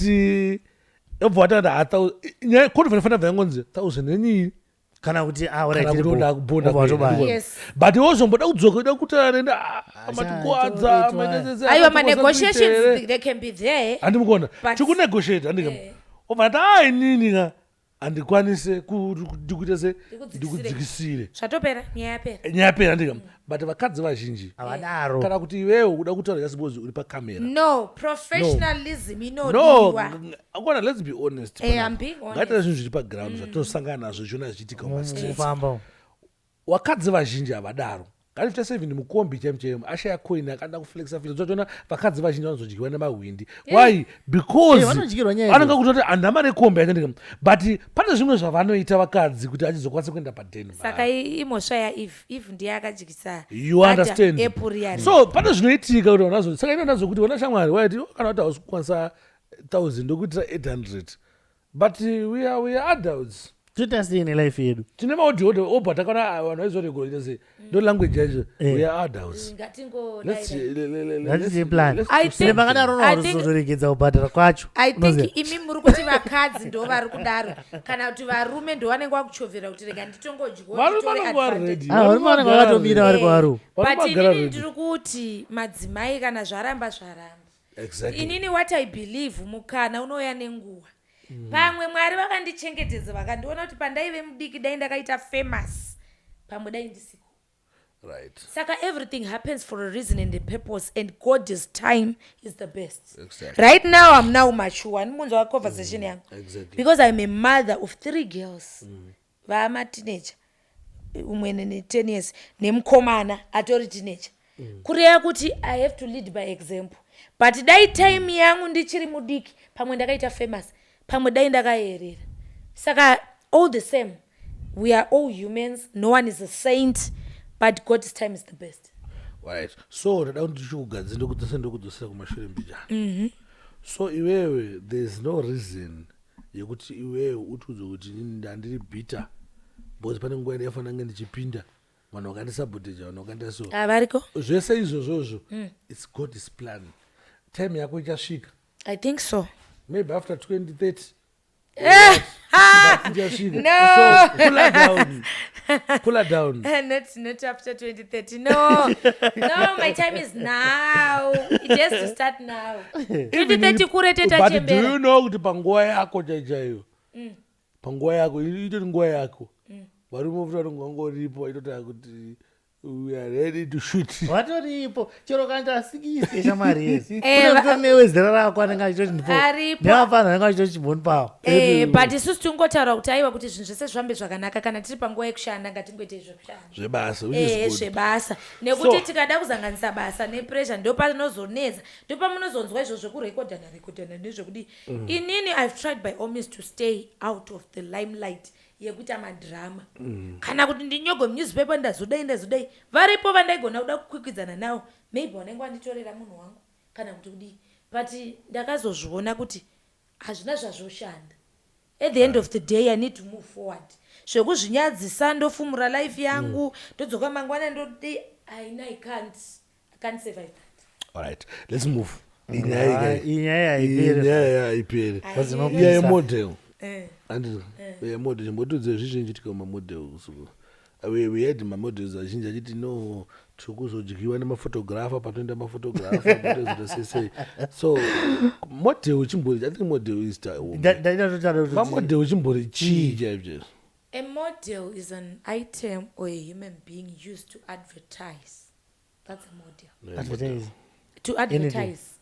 wobva watanga kuti nyaya conference fanira yangonzi 1000 yenyi
Kana kuti ah,
kana kuti oda kubonda
obva watobaya.
kuenda.
Yes.
But wozomboda kudzoka uda kutaura nenda matikuwadza.
Aiwa, manegotiations they can be there.
Handimukona. Tikunegotiate handika. Obva ati ah inini ka handikwanise ndikuite se
Ndikudzikisire.
ndikudzikisire.
Zvatopera, nyaya yapera.
Nyaya yapera handika. But vakadzi vazhinji
Havadaro.
kana kuti iwewe uda kutaura just because uri pakamera.
No, professionalism
No,
inodiwa.
akona, let's be honest.
I'm being honest.
Ngatiita zvinhu zviri paground zvatinosangana nazvo zviona zvichiitika mumastreets.
Mufamba umu.
Vakadzi vazhinji havadaro. Ngatiita seven mukombi chaimo chaimo ashaya coin akada kuflexa flexa. Unotoona vakadzi vazhinji vanozodyiwa nemahwindi. Why? Because
Vanodyirwa nyaya
anenge kutoti handina mari yekombi yachandika. But pane zvimwe zvavanoita vakadzi kuti achizokwanisa kuenda padeni.
Saka imhosva yaeve. Eve ndiye akadyisa
You understand?
Apple yari.
So pane zvinoitika kuti vanazo saka ino nazo kuti wona shamwari waiti kana kuti hausi kukwanisa 1000 ndokuitira 800, but we are adults.
Toita sei nelife yedu?
Tine maodhiodho obva takaona vanhu vaizoregura sei ndo language yacho. We are adults. Let's,
Ngatite plan.
let's
I
do
think-
something.
Pakadaro
I think-
unozotoregedza kubhadhara kwacho.
I
Unoziva?
think imi muri kuti vakadzi ndo vari kudaro kana kuti varume ndo vanenge vakuchovhera kuti rega nditongodyiwa
Varume
nditore
vanenge vari
advantage.
ready.
Ah, varume vanenge vakatomira vari kwavari.
But
Varume vagara
inini
ready.
ndiri kuti madzimai kana zvaramba zvaramba.
Exactly.
Inini what I believe, mukana unouya nenguva. Pamwe Mwari vakandichengetedza vakandiona kuti pandaive mudiki dai ndakaita famous pamwe dai ndisiko. Saka everything happens for a reason and a purpose, and God's time is the best. Right now I'm now mature, andimunzwa conversation yangu. Because I'm a mother of three girls vamateenager, umwe ne10 years nemukomana atori teenager, kureva kuti I have to lead by example. But dai time yangu ndichiri mudiki pamwe ndakaita famous pamwe dai ndakayerera. Saka all the same, we are all humans, no one is a saint, but God's time is the best.
Right, so ndada kuti ndichikugadzira ndokudzosera ndokudzosera kumashure mbijana. So iwewe there is no reason yekuti iwewe utiudze kuti inini ndandiri bitter because pane nguva yandaifanira kunge ndichipinda vanhu vakandisaboteja vanhu vakaita so.
Avariko.
Zvese izvozvozvo, it's God's plan. Time yako ichasvika.
I think so.
Maybe after 2030 ichasvika.
No.
So cool down, cool down.
Not after 2030. No, my time is now. It has to start now. 2030 kure.
But do
Tetachembera.
you know kuti panguva yako chaichaiyo, panguva yako itori nguva yako, varume futi vanonge vangoripo vaitotaa kuti we are ready to shoot.
Vatoripo chero kaita sikise shamwari yesi. Newezera rako anenge achitoti ndipo.
Aripo.
Nevafana anenge achitoti chimboni pawo.
But isusu tingotaura kuti aiwa, kuti zvinhu zvese zvifambe zvakanaka kana tiri panguva yekushanda ngatingoitei zvekushanda.
Zvebasa, which is good.
Zvebasa, nekuti tikada kuzanganisa basa nepressure ndopanozonetsa, ndopamunozonzwa izvo zvekurekodhana rekodhana nezvekudii. Inini I've tried by all means to stay out of the limelight yekuita madhirama kana kuti ndinyogwe munewspaper ndazodai ndazodai. Varipo vandaigona kuda kukwikwidzana navo, maybe vanenge vanditorera munhu wangu kana kuti kudii, but ndakazozviona kuti hazvina zvazvoshanda. At the end of the day I need to move forward. Zvekuzvinyadzisa ndofumura life yangu, ndodzoka mangwana ndodii, aina, I can't survive that.
Alright, let's move. Inyaya
Ah, inyaya haiperi.
inyaya haiperi.
Dzinopisa.
Inyaya yemodel. Anditi yemodel, chimbotudze zvizhinji tika mamodel. We had mamodels azhinji achiti no, tiri kuzodyiwa nemaphotographer patoenda maphotographer patozoita sei sei. So model chimbori, I think model is
Ndaida totaura kuti
mamodel chimbori chii chaizvo chaizvo?
A model is an item or a human being used to advertise. That's a model.
Advertise.
To advertise.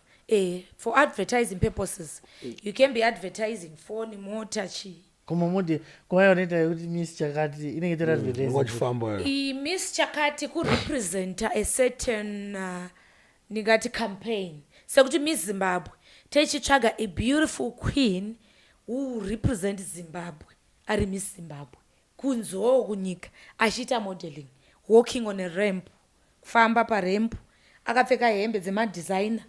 For advertising purposes. You can be advertising phone, mota, chi.
Kumamodel kumaya vanoita yekuti miss chakati inenge itori advertising.
Wachifamba.
Miss chakati kurepresenta a certain ndingati campaign, sekuti Miss Zimbabwe techitsvaga a beautiful queen who will represent Zimbabwe, ari Miss Zimbabwe kunzewo kunyika, achiita modeling, walking on a ramp, kufamba paramp akapfeka hembe dzemadesigner,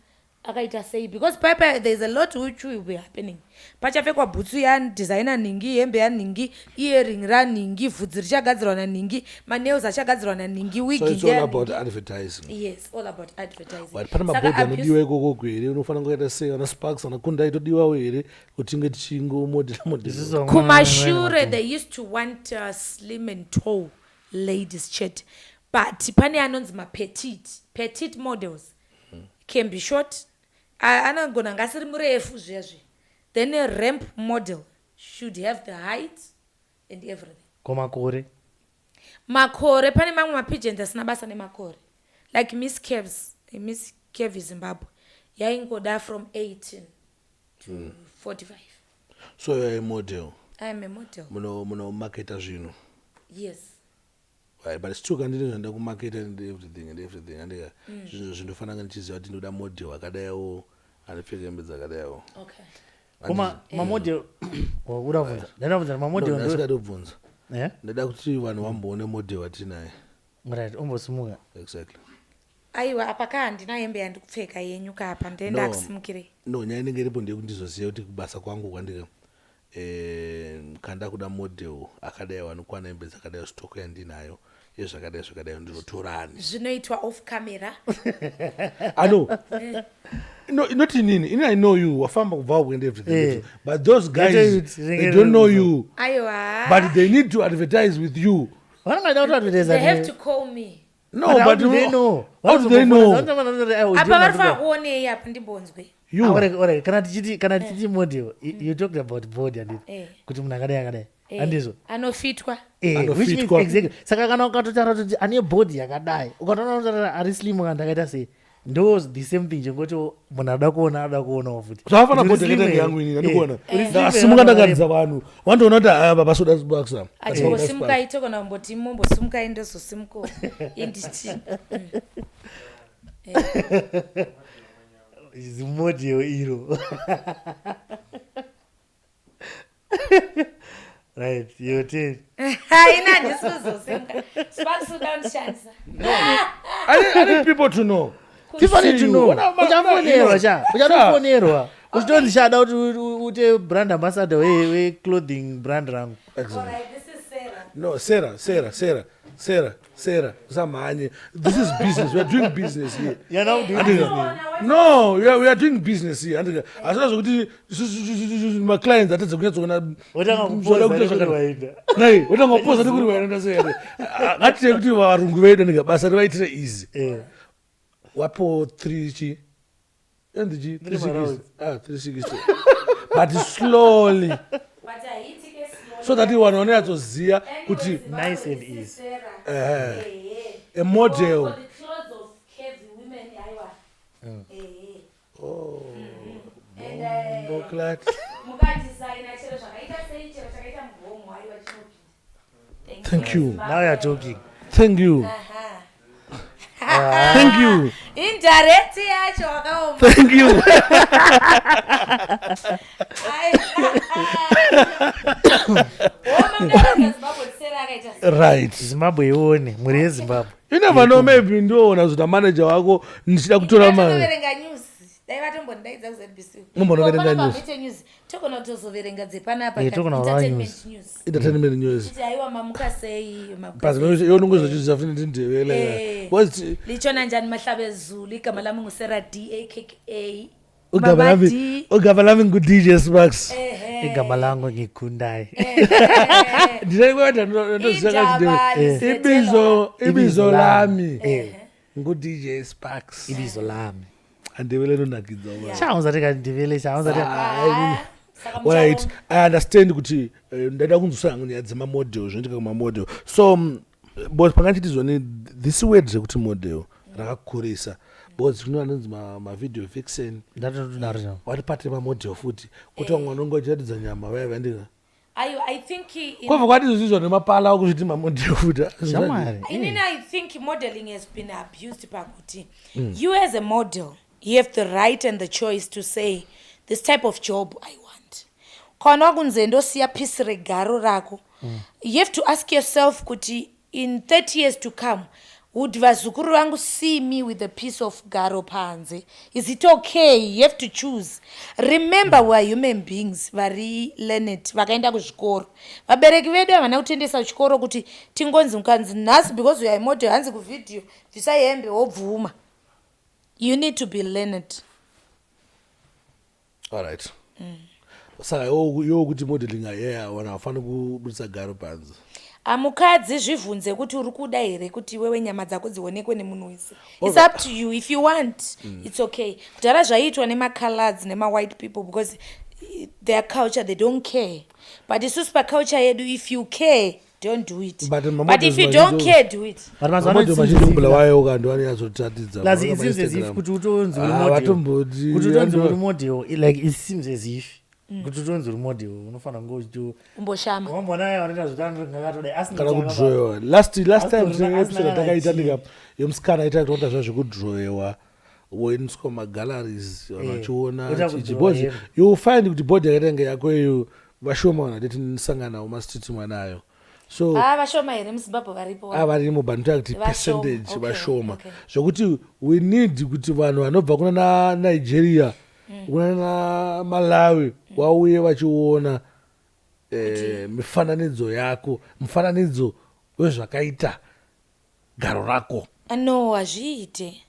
akaita sei, because paipa there is a lot which will be happening. Pachapfekwa bhutsu yadesigner nhingi, hembe yanhingi, earring ranhingi, vhudzi richagadzirwa nanhingi, manails achagadzirwa nanhingi, wig.
So it's all about advertising.
Yes, all about advertising.
Right, pane mabhodhi anodiwa ikoko here? Unofanira kuita sei? Ana Sparks, ana Kunda itodiwawo here kuti tinge tichingomodela model?
Isusu vamwe
Kumashure they used to want slim and tall ladies chete, but pane anonzi mapetite, petite models can be short. Anogona anga asiri murefu zviya zviya. Then a ramp model should have the height and everything.
Komakore?
Makore, pane mamwe mapageants asina basa nemakore, like Miss Caves, Miss Curvy Zimbabwe yaingoda from 18 to 45.
So you're a model?
I am a model.
Munomaketa zvinhu?
Yes.
Right, but still kandine zvanda kumaketa and everything and everything, andika zvinhu zvindofanira kunge ndichiziva kuti ndoda model akadaiwo, anopfeka hembe dzakadaiwo.
Okay.
Koma mamodel urabvunza, ndandabvunza mamodel.
Ndasikadi kubvunza.
Eh?
Ndada kuti vanhu vamboone model watinaye.
Right, ombosimuka.
Exactly.
Aiwa, apa ka handina hembe yandikupfeka yenyu kapa, ndenda
No.
akusimukirei.
No, nyaya inenge iripo ndeyekuti ndizoziva kuti kubasa kwangu kwandika kanda kuda model akadai, vanokwana hembe dzakadai, stock yandinayo yezvakadai zvakadai, ndinotorani?
Zvinoitwa off camera.
I know. No, not inini. Ini I know you. Wafamba kubva and everything. But those guys, they don't know you.
Aiwa.
But they need to advertise with you.
Vanongada kutoadvertisa.
They have to call me.
No,
But how
but
do they know?
How do they know?
Apa vari fanira kuonei apa, ndimbonzwe.
You.
Kana tichiti model, you talked about body, handiti?
Eh.
Kuti munhu akadai akadai, handizvo?
Anofitwa.
Eh, which means
Anofitwa.
exactly. Saka kana ukatotaura kuti ane body yakadai, ukatoona kutaura ari slim kana ndakaita sei, ndo the same thing, chengoti munhu anoda kuona, anoda kuonawo futi.
Zvafana
Kuti uri
body
slim
yakaita
here?
yangu inini
Eh,
andikuona.
uri slim here,
Ndakasimuka
kana
ndakaridza vanhu. Vandoona kuti aya baba soda Sparks.
Achimbosimukai, togona kumboti mumbosimukai, ndozosimukawo inditi.
Zimodel iro, right? Your turn.
Haina, handisi kuzosimuka. Sparks uda kundishandisa.
I need people to know.
Tiffany
See
to
you.
know. Uchafonerwa cha, uchatofonerwa uchitonzi chada kuti uite brand ambassador weclothing brand rangu.
Excellent.
Alright, this is Sarah.
No, Sarah, Sarah, Sarah, Sarah, Sarah. Usamhanye. This is business. We are doing business here.
You're now doing
Andika.
business.
No, we are doing business here. Andika. Asina zvokuti maclients atadza kunyatsoona.
Wotanga kupoza nekuti waenda.
Nai, wotanga kupoza nekuti waenda sei. Ngatite kuti varungu vedu, andika, basa rivaitire easy. Wapo 3 chi? Enzi chi?
Three
360.
marounds.
Ah, 360. But slowly.
But haitike slowly.
So that vanhu vanonyatsoziva kuti
Anyway,
Nice and
this is
easy.
Sarah.
A model.
For the clothes of curvy women, aiwa. Ehe.
Oh,
And
bomboclaat.
mukadesigna chero zvakaita sei, chero chakaita mugomo, aiwa, chinopinda.
Thank you.
Now you're talking.
Thank you.
Aha.
Thank you.
Indirect yacho wakaoma.
Thank you.
Ai. Woma mudakadzi Zimbabwe, Sarah akaita sei?
Right.
Zimbabwe ione, mhuri yeZimbabwe.
You never know, maybe ndoona zvoita manager wako ndichida kutora mari.
Ndatoverenga news, dai vatombondidaidza kuZBC.
Mumbonoverenga news.
Ite news, togona kutozoverenga dzepanapa.
Eh, togona kuva
Entertainment news.
Entertainment news.
Kuti aiwa, mamuka sei, mamuka
But
sei.
iwe unongozochiziva futi ndindevele. Because
Litshona njani mahlabezulu, igama lami nguSarah D aka
ugama
Mama
lami
D.
ugama lami ngu-DJ Sparks.
Igama langu ngikhundayi.
Ndinaikwata ndoziva
Indaba
kachi ibizo lami
Eh,
ngu-DJ Sparks.
Ibizo lami.
Andevele inonakidza uma.
Chaunza tikandivele, chaunza.
Saka
Alright,
muchaona.
I understand kuti ndaida kunzwisa hangu nyaya dzemamodel, zvinoitika kumamodel. So but pangachiti zvoni this word rekuti model rakakurisa, because kune vanonzi mavideo vixen.
Ndatodaro chao.
Vari pati pamodel futi, kuti vamwe vanonge vachiratidza nyama vaya vandika.
Aiwa, I think
Kwabva kwati zvizvo nemapala akuzviti mamodel futi.
Shamwari.
Inini I think modeling has been abused pakuti you as a model, you have the right and the choice to say this type of job I want. Kana wakunze ndosiya piece regaro rako, you have to ask yourself kuti in 30 years to come, would vazukuru vangu see me with a piece of garo panze? Is it okay? You have to choose. Remember, we are human beings vari learned, vakaenda kuzvikoro. Vabereki vedu havana kutendesa chikoro kuti tingonzi mukanzi nhasi because we are model, hanzi kuvhidhiyo bvisai hembe, wobvuma. You need to be learned.
Alright, saka iwo kuti modeling ayeya, vanhu havafaniri kubudisa garo panze.
Amukadzi, zvibvunze kuti uri kuda here kuti iwewe nyama dzako dzionekwe nemunhu wese. It's up to you. If you want, it's okay. Kudhara zvaiitwa nemacoloureds, nemawhite people, because their culture, they don't care, but isusu paculture yedu, if you care, don't do it.
But
But if you don't care, do it.
But mazuva ano
mamodel
it seems
mazhinji
as if
kuBulawayo kantu vanonyatsotatidza.
Plus it seems as if kuti utonzi uri
Ah,
model,
vatomboti
kuti utonzi uri model, like it seems as if kuti utonzi uri model unofanira kunge uchito
Kumboshama.
Wambona vanoita zvekatodai asina
Kana kudrowewa. Last time
Asitorina-
tine episode
asina kana
yatakaita
chii.
ndika yemusikana aita kutoita zva zvekudrowewa, woendeswa magalleries, vanhu vachiona.
Oita
Chichi
kudrowa
because
here.
you will find kuti body yakaita kunge yako iyo, vashoma vanhu atiti nisangana nawo mastreet mwanayo, so
Ah, vashoma here muZimbabwe varipo?
Avarimo, but ndoita kuti
Vashoma,
percentage vashoma, zvokuti we need kuti vanhu vanobva kuna naNigeria, kuna naMalawi vauye vachiona mifananidzo yako, mufananidzo wezvakaita garo rako.
No, hazviite.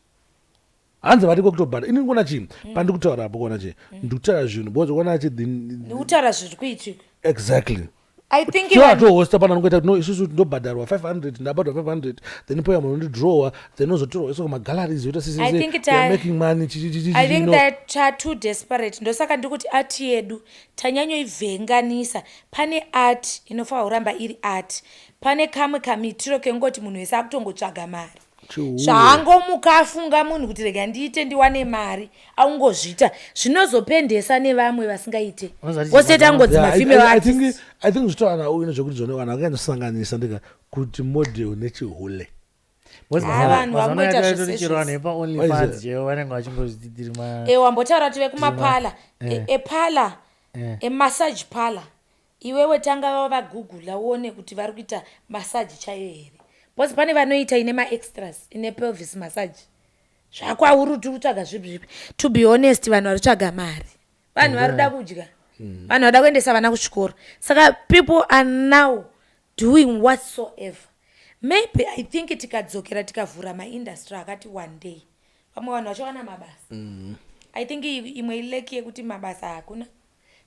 Hanzi variko kutobhadha. Ini ndikuona chii pandiri kutaura apo, kuona chii ndikutaura zvinhu, because kuona chi
Ndikutaura zviri kuitika.
Exactly.
I think vanhu-
Atohosta pana anongoita kuti no, isusu ndobhadharwa 500, ndabhadharwa 500, then poya munhu ndidrowa, then ozotorwa iswa kumagalleries, yoita
I think ta-
making money chi- chi- chi-
I think
no.
that ta too desperate. Ndosaka ndikuti art yedu tanyanyoivhenganisa. Pane art inofanira kuramba iri art, pane kamwe kamitiro kengoti munhu wese akutongotsvaga mari.
Chihure.
Zvaangomuka afunga munhu kuti rega ndiite ndiwane mari, aungozviita, zvinozopendesa nevamwe vasingaite.
Unozati
Voseta ngodzi
Yeah,
mafemale
I think
artists.
I think zvitaura nawo ino zvekuti zvone vanhu vakanyanyosanganisa ndika kuti model nechihule.
Ah, vanhu vangoita zvese
chero vanhu
zvese.
vepa
Why is
OnlyFans
it?
chero vanenge vachingozviti tiri ma
E, wambotaura kuti vekumapala, epala, emassage parlour, iwewe tanga vagugula uone kuti vari kuita massage chaiyo here, because pane vanoita ine maextras, ine pelvis massage. Zvakwauri tiri kutsvaga zvipi zvipi? To be honest, vanhu vari kutsvaga mari, vanhu vari kuda kudya, vanhu vada kuendesa vana kuchikoro, saka people are now doing whatsoever. Maybe I think tikadzokera tikavhura maindustry akati one day, vamwe vanhu vachawana mabasa. I think imwe ilack yekuti mabasa hakuna,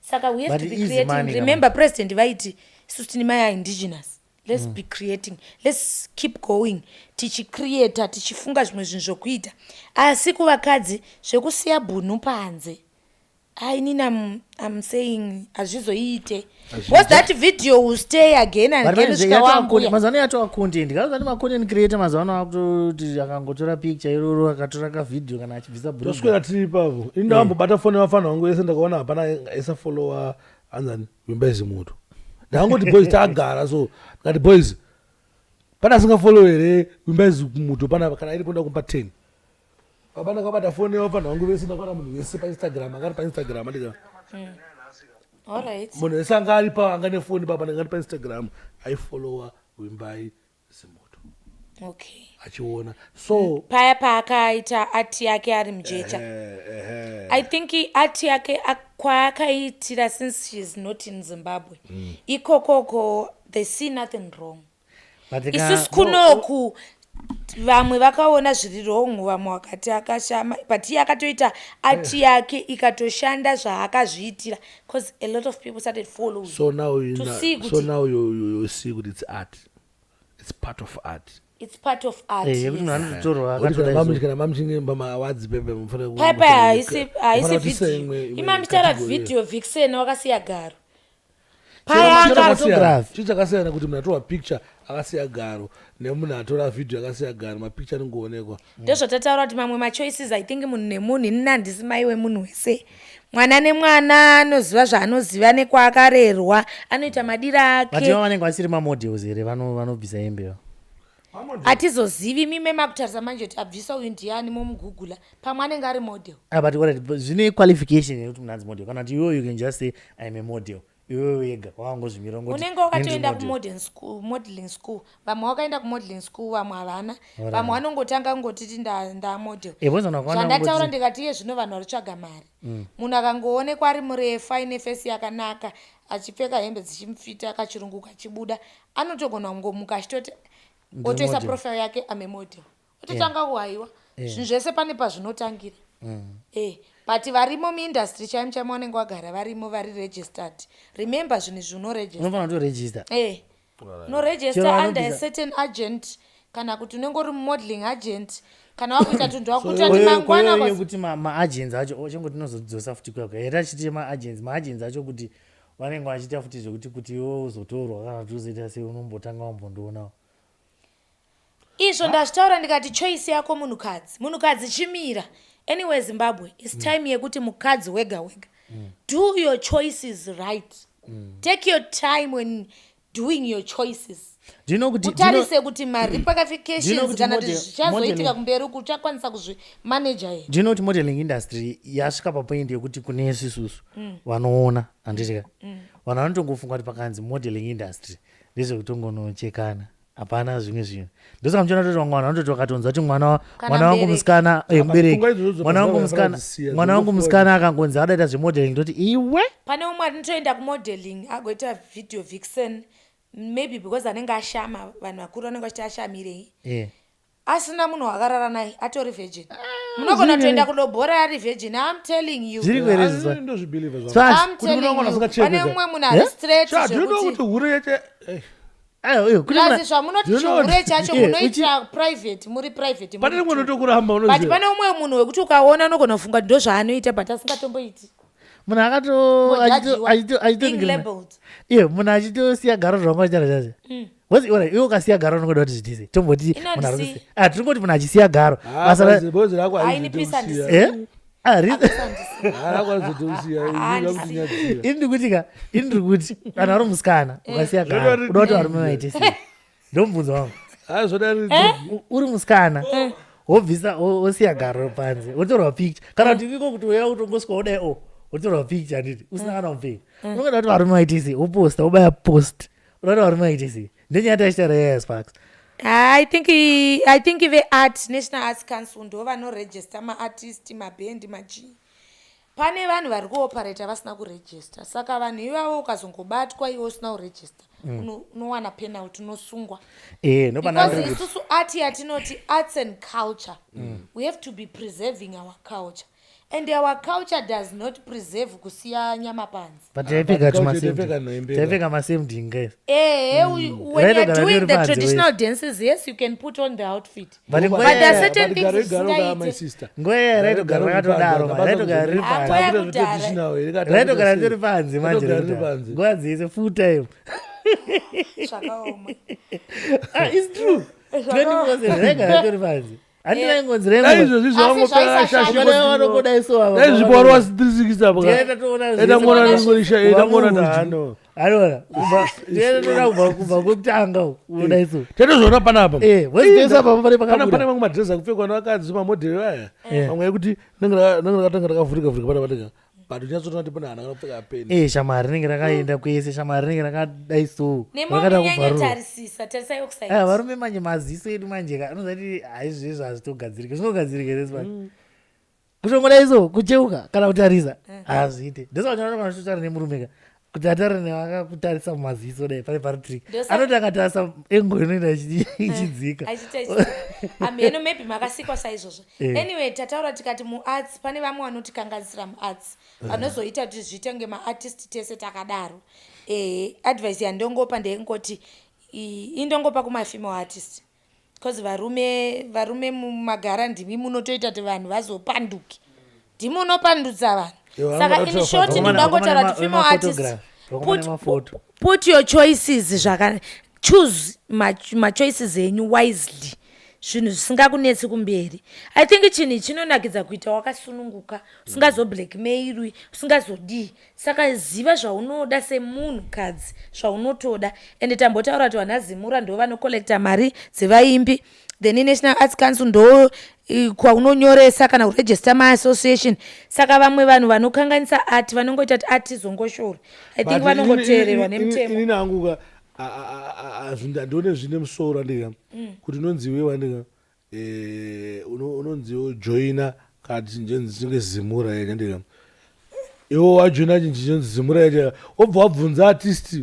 saka we have
But
to be
easy
creating.
money,
Remember, president vaiti isusu tine maya indigenous, let's be creating, let's keep going tichicreata, tichifunga zvimwe zvinhu zvokuita. Asi kuvakadzi, zvekusiya bhunu panze, ainini I'm saying hazvizoiite, because that video will stay again and
But
again
manje
kusvika wambuya.
Mazuva ano yatova content. Kauzati macontent creator mazuva ano akutoti akangotora picture iroro, akatora kavhidhiyo kana achibvisa bhurugwa.
Toswera tiri ipapo. Ini ndakambobata foni yevafana vangu yese, ndakaona hapana aisafollowa anzani Vimbai Zimuto. Ndakangoti boys, tagara so, ndikati boys, pane asingafollow here Vimbai Zimuto panapa? Kana iripo ndakumpa 10. Baba, ndakabata foni yevafana vangu vese, ndakaona munhu wese paInstagram angari paInstagram, andika
Alright.
munhu wese anga ari pa anga nefoni papa, ndanga ari paInstagram aifollowa Vimbai Zimuto. Achiona so
Paya paakaita art yake ari mujecha. I think art yake kwaakaitira, since she is not in Zimbabwe, ikokoko they see nothing wrong.
But
Isusu kunoku vamwe vakaona zviri wrong, vamwe vakati akashama, but iye akatoita art yake ikatoshanda zvaakazviitira, because a lot of people started following
So now you
to
know,
see
so
kuti
now you see kuti it's art, it's part of art.
It's part of art.
Yekuti munhu
Yes.
anototorwa
Kuti kana
akatodai
mamuchi
so.
kana mamuchinge pamaawards pepe mufanira
Paipa haisi
mufanira
haisi
kuisa
video
imwe
imamitaura
category.
video vixen wakasiya garo. Payanga
Photography.
Chii chakasiyana kuti munhu atorwa picture akasiya garo nemunhu atora vhidhiyo akasiya garo, mapicture anongoonekwa.
Ndozvatataura kuti mamwe machoices, I think munhu nemunhu, inini handisi mai wemunhu wese. Mwana nemwana anoziva zvaanoziva nekwaakarerwa, anoita madira
But
ake.
ivo vanenge vasiri mamodels here vanobvisa hembe?
Hatizozivi, mime makutarisa manje kuti abvisa uyu ndiani, momugugula, pamwe anenge ari model.
Ah, but alright, but zvine qualification yekuti munhu anzi model, kana kuti iwewe you can just say I'm a model, iwewe wega wakangozvimira ungoti,
Unenge
"Ndiri
wakatoenda
model."
kumodeling school, modeling school. Vamwe vakaenda kumodeling school, vamwe havana. Vamwe vanongotanga kungotiti ndamodel.
Eh, because vanhu vakawanda
Zvandataura
vangoti
ndikati iye zvino vanhu vari kutsvaga mari. Munhu akangoonekwa ari murefu, aine face yakanaka, achipfeka hembe dzichimufita, kachirungu kachibuda, anotogona kungomuka achitoti otoisa
model.
Profile yake, I'm a model, ototanga kuhaiwa. Zvinhu zvese pane pazvinotangira. But varimo muindustry chaimo chaimo, vanenge vagara varimo, vari registered. Remember, zvinhu izvi unoregister.
Unofanira kutoregister.
Unoregister
Chero
under a certain agent, kana kuti unenge uri modeling agent, kana wakuita tunhu wakuita kuti mangwana
Yekuti maagents acho chingoti tinozodzosa futi kwako here, achiti maagents acho kuti vanenge vachiita futi zvekuti kuti iwe uzotorwa kana kuti uzoita sei, unombotanga wambondoonawo.
Izvo ndazvitaura ndikati choice yako munhukadzi, munhukadzi chimira. Anyway, Zimbabwe is time yekuti mukadzi wega wega, do your choices right. Take your time when doing your choices.
Do you know kuti
Utarise kuti
Do you
marepercussions
know kuti
kana kuti zvichazoitika kumberi uku, uchakwanisa kuzvimaneja here?
Do you know kuti modeling industry yasvika papoint yekuti kune isusu vanoona, handiti ka, vanhu vanotongofunga kuti pakanzi modeling industry ndezvekutongonochekana, hapana zvimwe zvinhu. Ndosaka muchiona toti vamwe vanhu vanototi vakatonzwa kuti mwana
Kana
mwana wangu
mubereki.
musikana, mubereki,
pfungwa idzodzo
mwana wangu
mazuva
musikana,
yakadzisiya,
mwana wangu
dzingofunga
musikana akangonzi adaita zvemodeling, toti iwe.
Pane umwe anotoenda kumodeling agoita video vixen, maybe because anenge ashama, vanhu vakuru vanenge vachiti ashamirei, asina munhu wakarara naye, atori virgin. Munogona kutoenda kudobhora ari virgin, I'm telling you.
Zviri kuere zviswa.
Ndozvibelieve zvangu.
Sparks.
I'm
Kuti
telling
munoona
you,
asingachekwe
pane
ka.
umwe munhu ari straight
Sha, do you know
zvekuti
kuti hure yacho
Aiwa, iyo, kune
plus zvamunoti
Do you know
chihure chacho munoitira private, muri private,
Pane
muri
rimwe
two.
unotokuramba
But
unoziva.
pane umwe munhu wekuti ukaona unogona kufunga kuti ndo zvaanoita, but asingatomboiti.
Munhu akato
Ngojajiwa, being labeled.
Iye munhu achitosiya garo zvangu achitaura chacho. Because iwe ukasiya garo unongoda kuti zvitise, tomboti
Ino
munhu ari
handisiyi.
kusiya, ah, tingoti munhu achisiya garo
Ah,
basa
bhozi rako
Haini
harizoite
peace
kusiya.
handisiyi.
Eh? Ah,
Ah, rako harizoite kusiya,
Ah,
izvi zvakuti nyadzira.
Ini ndiri kuti ka, ini ndiri kuti kana uri musikana ukasiya garo,
Zvodari
uda kuti varume vaite sei? Ndomubvunzo wangu.
Ah, zvodari
Uri musikana, wobvisa, wosiya garo panze, wotorwa picture, kana kuti iko kuti uya utongoswa udai o wotorwa picture, handiti usina kana kupfeka, unongoda kuti varume vaite sei? Woposta, wobaya post, uda kuti varume vaite sei? Ndenyaya tachitaura yaya, Sparks.
I think veart, National Arts Council ndo vanoregister maartist, mabhendi, machii. Pane vanhu vari kuoperata vasina kuregister, saka vanhu ivavo ukazongobatwa iwe usina kuregister, unowana penalty, unosungwa.
Ndopana
Because isusu art yatinoti arts and culture, we have to be preserving our culture, and our culture does not preserve kusiya nyama panze.
But taipfeka
But culture taipfeka nhembe.
Taipfeka masemding, guys.
Ehe, when
Right,
you're
kana
doing
riri
the
panze,
traditional dances, yes, you can put on the outfit.
But
But
nguva
there are
yaya-
certain
But
things
garo garo ka, my
zvisingaite.
sister.
Nguva yaya raitogara rakatodaro, man, raitogara riri
Ah,
panze.
nguva
Takuita
yakudhara.
zvetraditional here, kana
Raitogara
takuita
riri panze manje.
Raitogara riri
rekudhara.
panze.
Nguva dzese, full time.
Zvakaoma.
Ah, it's true, 24/7 raigara ritori panze, handi raingonzi.
Dai izvozvi
Asi
zvavangopera
zvaisashanda.
Vanongodai so.
Dai zviporwa 360 apo ka.
Tinoenda toona
Enda
zvese.
muona ringorisha, enda muona
Kubva
ndahano.
Anoona tinoenda kubva kwekutanga uku, unodai so.
Tatozoona panapa.
Wezipesa apa pane
Pana
pakabuda.
pane mamwe madhirezi akupfekwa nevakadzi, mamodheri aya. Mamwe ekuti rinenge rakatanga rakavhurika vhurika pana patenga. But unyatsotoona kuti pane hanhu akapfeka peni.
Shamari rinenge rakaenda kwese, shamari rinenge rakadai so, rakada kubvarurwa.
Nemunyanyotarisisa, tarisai oxide.
Aya varume manje, maziso edu manje ka, anozati haizvezvo hazvitogadzirike, zvinogadzirike here? Kutongodai so, kucheuka kana kutarisa hazviite. Ndosaka uchiona kana uchitaura nemurume ka, kuti ataure nevakakutarisa mumaziso, dai pane pari trick. Anoti akatarisa engo inoenda ichidzika.
Achiita amheno, maybe makasikwa saizvozvo. Anyway, tataura tikati muarts pane vamwe vanotikanganisira muarts, vanozoita kuti zviite kunge maartist tese takadaro. Advice yandongopa ndeyekungoti indongopa kumafemale artist, because varume mumagara ndimi munotoita kuti vanhu vazopanduke, ndimi munopandutsa vanhu.
Ivo
Saka
vanoda
in short,
kutofa.
ndingangotaura kuti female artist
Vemaphotography. Vakomana nemafoto.
Put your choices zvaka, choose machoices enyu wisely, zvinhu zvisingakunetsi kumberi. I think chinhu chinonakidza kuita wakasununguka, usingazoblackmailwi, usingazodii. Saka ziva zvaunoda semunhukadzi, zvaunotoda. Ende tambotaura kuti vana Zimura ndo vanocollecta mari dzevaimbi, then National Arts Council ndo kwaunonyoresa kana kuregister maassociation. Saka vamwe vanhu vanokanganisa art vanongoita kuti art izongoshora. I think vanongoteererwa nemutemo.
Inini hangu handione zvine musoro, andika, kuti unonzi iwewe, andika, unonziwo joina kana chinenge Zimura yacho, andika. Iwo wajoina chinhu chinonzi Zimura yacho, wobva wabvunza artist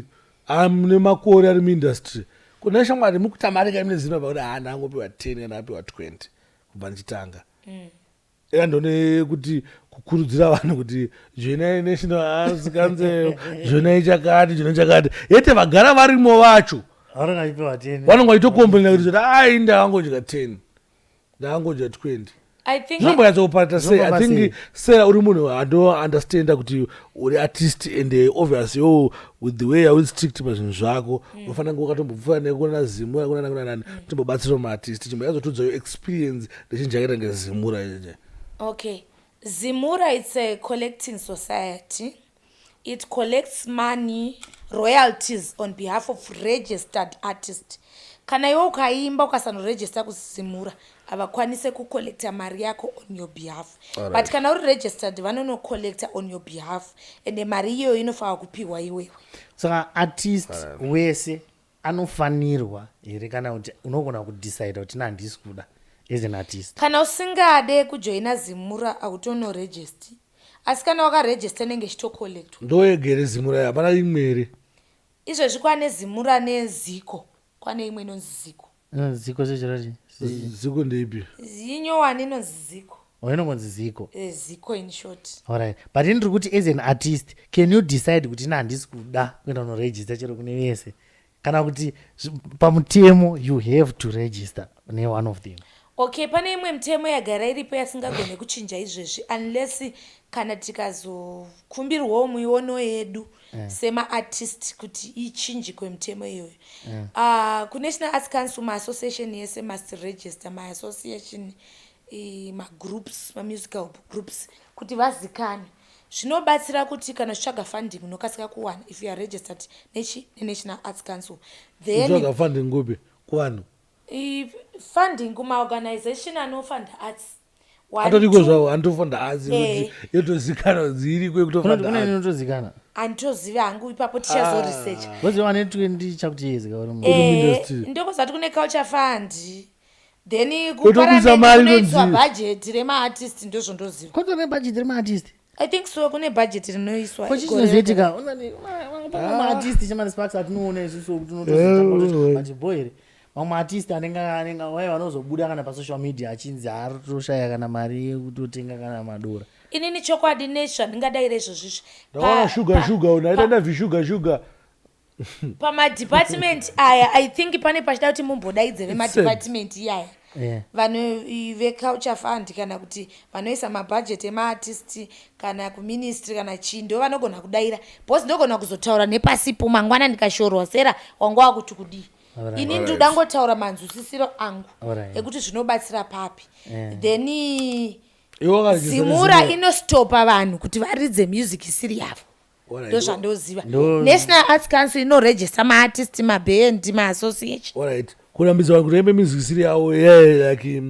ane makore ari muindustry kuna shamwari mukuita mari kaimune Zimura, pakuti ha, ndangopiwa 10 kana apiwa 20 kubva ndichitanga. Era ndone kuti kukurudzira vanhu kuti joinai National Arts Council, joinai chakati, joinai chakati, yete vagara varimo vacho
vanonga vachipiwa 10.
Vanonga vachitokomplaina kuti zoti ai, ndakangodya 10, ndakangodya 20.
I think
Zvinombonyatsokuparata sei? I
Zvinomboba
think
sei?
Sera uri munhu andounderstanda kuti uri artist and obvious yo with the way yauri strict pazvinhu zvako, unofanira kunge wakatombopfuura nekuna Zimura, kuna kuna nani, tombobatsirawo maartist. Chimboyazotudza your experience nechinhu chakaita kunge Zimura ichi.
Okay, Zimura, it's a collecting society. It collects money, royalties, on behalf of registered artist. Kana iwe ukaimba ukasanoregister kuZimura, havakwanise kucollecta mari yako on your behalf. But kana uri registered, vanonocollecta on your behalf, ende mari iyoyo inofanira kupiwa iwewe.
Saka artist wese anofanirwa here, kana kuti unogona kudecida kuti handisi kuda as an artist?
Kana usingade kujoina Zimura, hautonoregister, asi kana wakaregister inenge ichitocollectwa.
Ndoyegere Zimura, hapana imwe here?
Izvezvi kwane Zimura neziko, kwane imwe inonzi Ziko.
Ziko sechirati?
Ziko ndeipi?
Inyowani inonzi Ziko.
Inongonzi Ziko?
Ziko in short.
Alright, but ini ndiri kuti as an artist, can you decide kuti ina handisi kuda kuenda kunoregister chero kune vese, kana kuti pamutemo you have to register neone of them?
Okay, pane imwe mitemo yagara iripo yasingagone kuchinja izvezvi, unless kana tikazokumbirwawo miono yedu semaartist kuti ichinjikwe mitemo iyoyo. Kunational Arts Council, maassociation yese must register, maassociation, magroups, mamusical groups, kuti vazikanwe. Zvinobatsira kuti kana uchitsvaga funding unokasika kuwana if you are registered nechi neNational Arts Council. Then
Utsvaga funding kupi? Kuvanhu?
Funding kumaorganization anofunda arts. One,
Atoriko
two,
zvavo anotofunda arts? Yotozikanwa dziriko yekutofunda
Kune
arts?
Inotozikanwa.
Handitozivi hangu ipapo, tichazoresearcha.
Vozi vane 20 chakuti years kauri mu
Industry.
Ndokozati kune culture fund, then
Kutobudisa mari
kunoiswa
inonzi-
bhajeti remaartist, ndozvondoziva.
Koto nebhajeti remaartist?
I think so, kune bhajeti rinoiswa
Ko chii
gore
chinozoitika maartist chemanisparks atinoona isusu? Tinotozoti bo here mamwe artist anenge wai vanozobuda kana pasocial media achinzi aritoshaya kana mari yekutotenga kana madora?
Inini chokwadi nezvandingadaira izvozvizvi,
Ndakaona shuga shuga unaita ndavhishuga shuga.
Pamadepartment aya, I think pane pachida kuti mumbodaidze vemadepartment iyaya, vanhu veculture fund, kana kuti vanoisa mabhajeti emaartist, kana kuministry kana chii, ndo vanogona kudaira, because ndogona kuzotaura nepasipo mangwana ndikashorwa sera wanga wakuti kudii. Ini ndinoda ngotaura manzwisisiro angu ekuti zvinobatsira papi. Then
Iwe wakaregister
Zimura
neZimura.
inostopa vanhu kuti varidze music isiri yavo. Ndozvandoziva. National Arts Council inoregister maartist, mabhendi, maassociation.
Alright, kurambidza vanhu kuti vaimbe music isiri yavo, yeah, like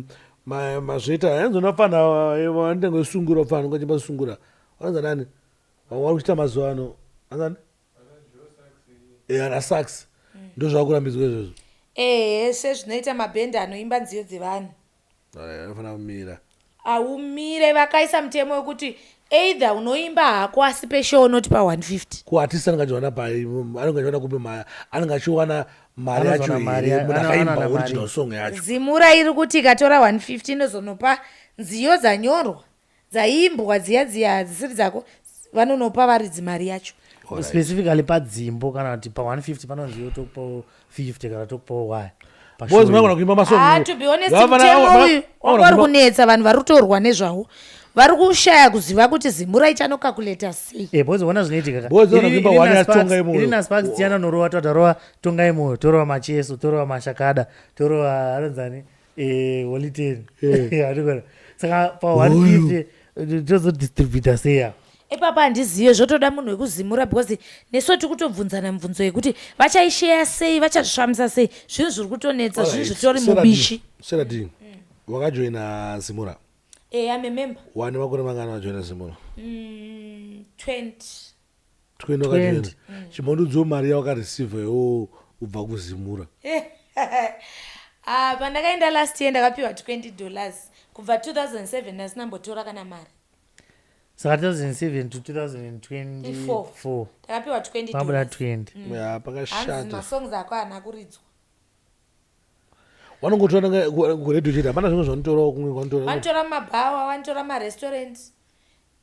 mazveta ainzona fana vanotanga sungura, fana ungachimba sungura, vanonza nani vamwe vari kuchita mazuva ano, anzani ana sax, ndo zvavakurambidzwa izvozvo?
Ehe, sezvinoita mabhendi anoimba nziyo dzevanhu.
Alright, anofanira kumira.
Aumire, vakaisa mutemo wekuti either unoimba hako asi peshow unoti pa150.
Kuartist anenge achiwana pai? Anenge achiwana kupi? Anenge achiwana mari yacho
Anozowana mari
here munhu akaimba
anowana mari.
original song yacho?
Zimura iri kuti ikatora 150 inozonopa nziyo dzanyorwa, dzaimbwa dziya dziya dzisiri dzako, vanonopa varidzi mari yacho.
Specifically padzimbo, kana kuti pa150 panonzi iwe tokupawo 50 kana tokupawo y?
Because vanogona kuimba masong.
Ah, to be honest, mutemo uyu wanga uri kunetsa vanhu vari kutorwa nezvawo. Vari kushaya kuziva kuti Zimura ichanokakuleta sei.
Eh, because ona zvinoitika ka.
Because ona kuimba one yatonga imoyo.
Ini naSparks tiyana norova tatarova tongai moyo, torova macheso, torova mashakada, torova anonzani eh Holy Ten. Andikona. Saka pa 150 tozodistributa sei apa?
Ipapa handizive, zvotoda munhu wekuZimura because nesu tiri kutobvunzana mibvunzo yekuti vachaisheya sei, vachazvifambisa sei. Zvinhu zviri kutonetsa, zvinhu zvitori mubishi.
Sarah D, wakajoina Zimura?
Eh, I'm a member.
Wane makore mangani wajoina Zimura?
20.
20 wakajoina. Chimbondiudzawo mari yawakareceiva iwewe ubva kuZimura.
Ah, pandakaenda last year ndakapiwa $20. Kubva 2007 ndasina mbotora kana mari.
Saka 2007 to 2024
ndakapiwa $20.
Mabuda 20.
Ya,
Hanzi
pakashata.
masongs ako haana kuridzwa.
Vanongotora kuredhiyo chete, hapana zvimwe zvavanotorawo kumwe kwavanotora.
Vanotora mabhawa, vanotora marestaurant,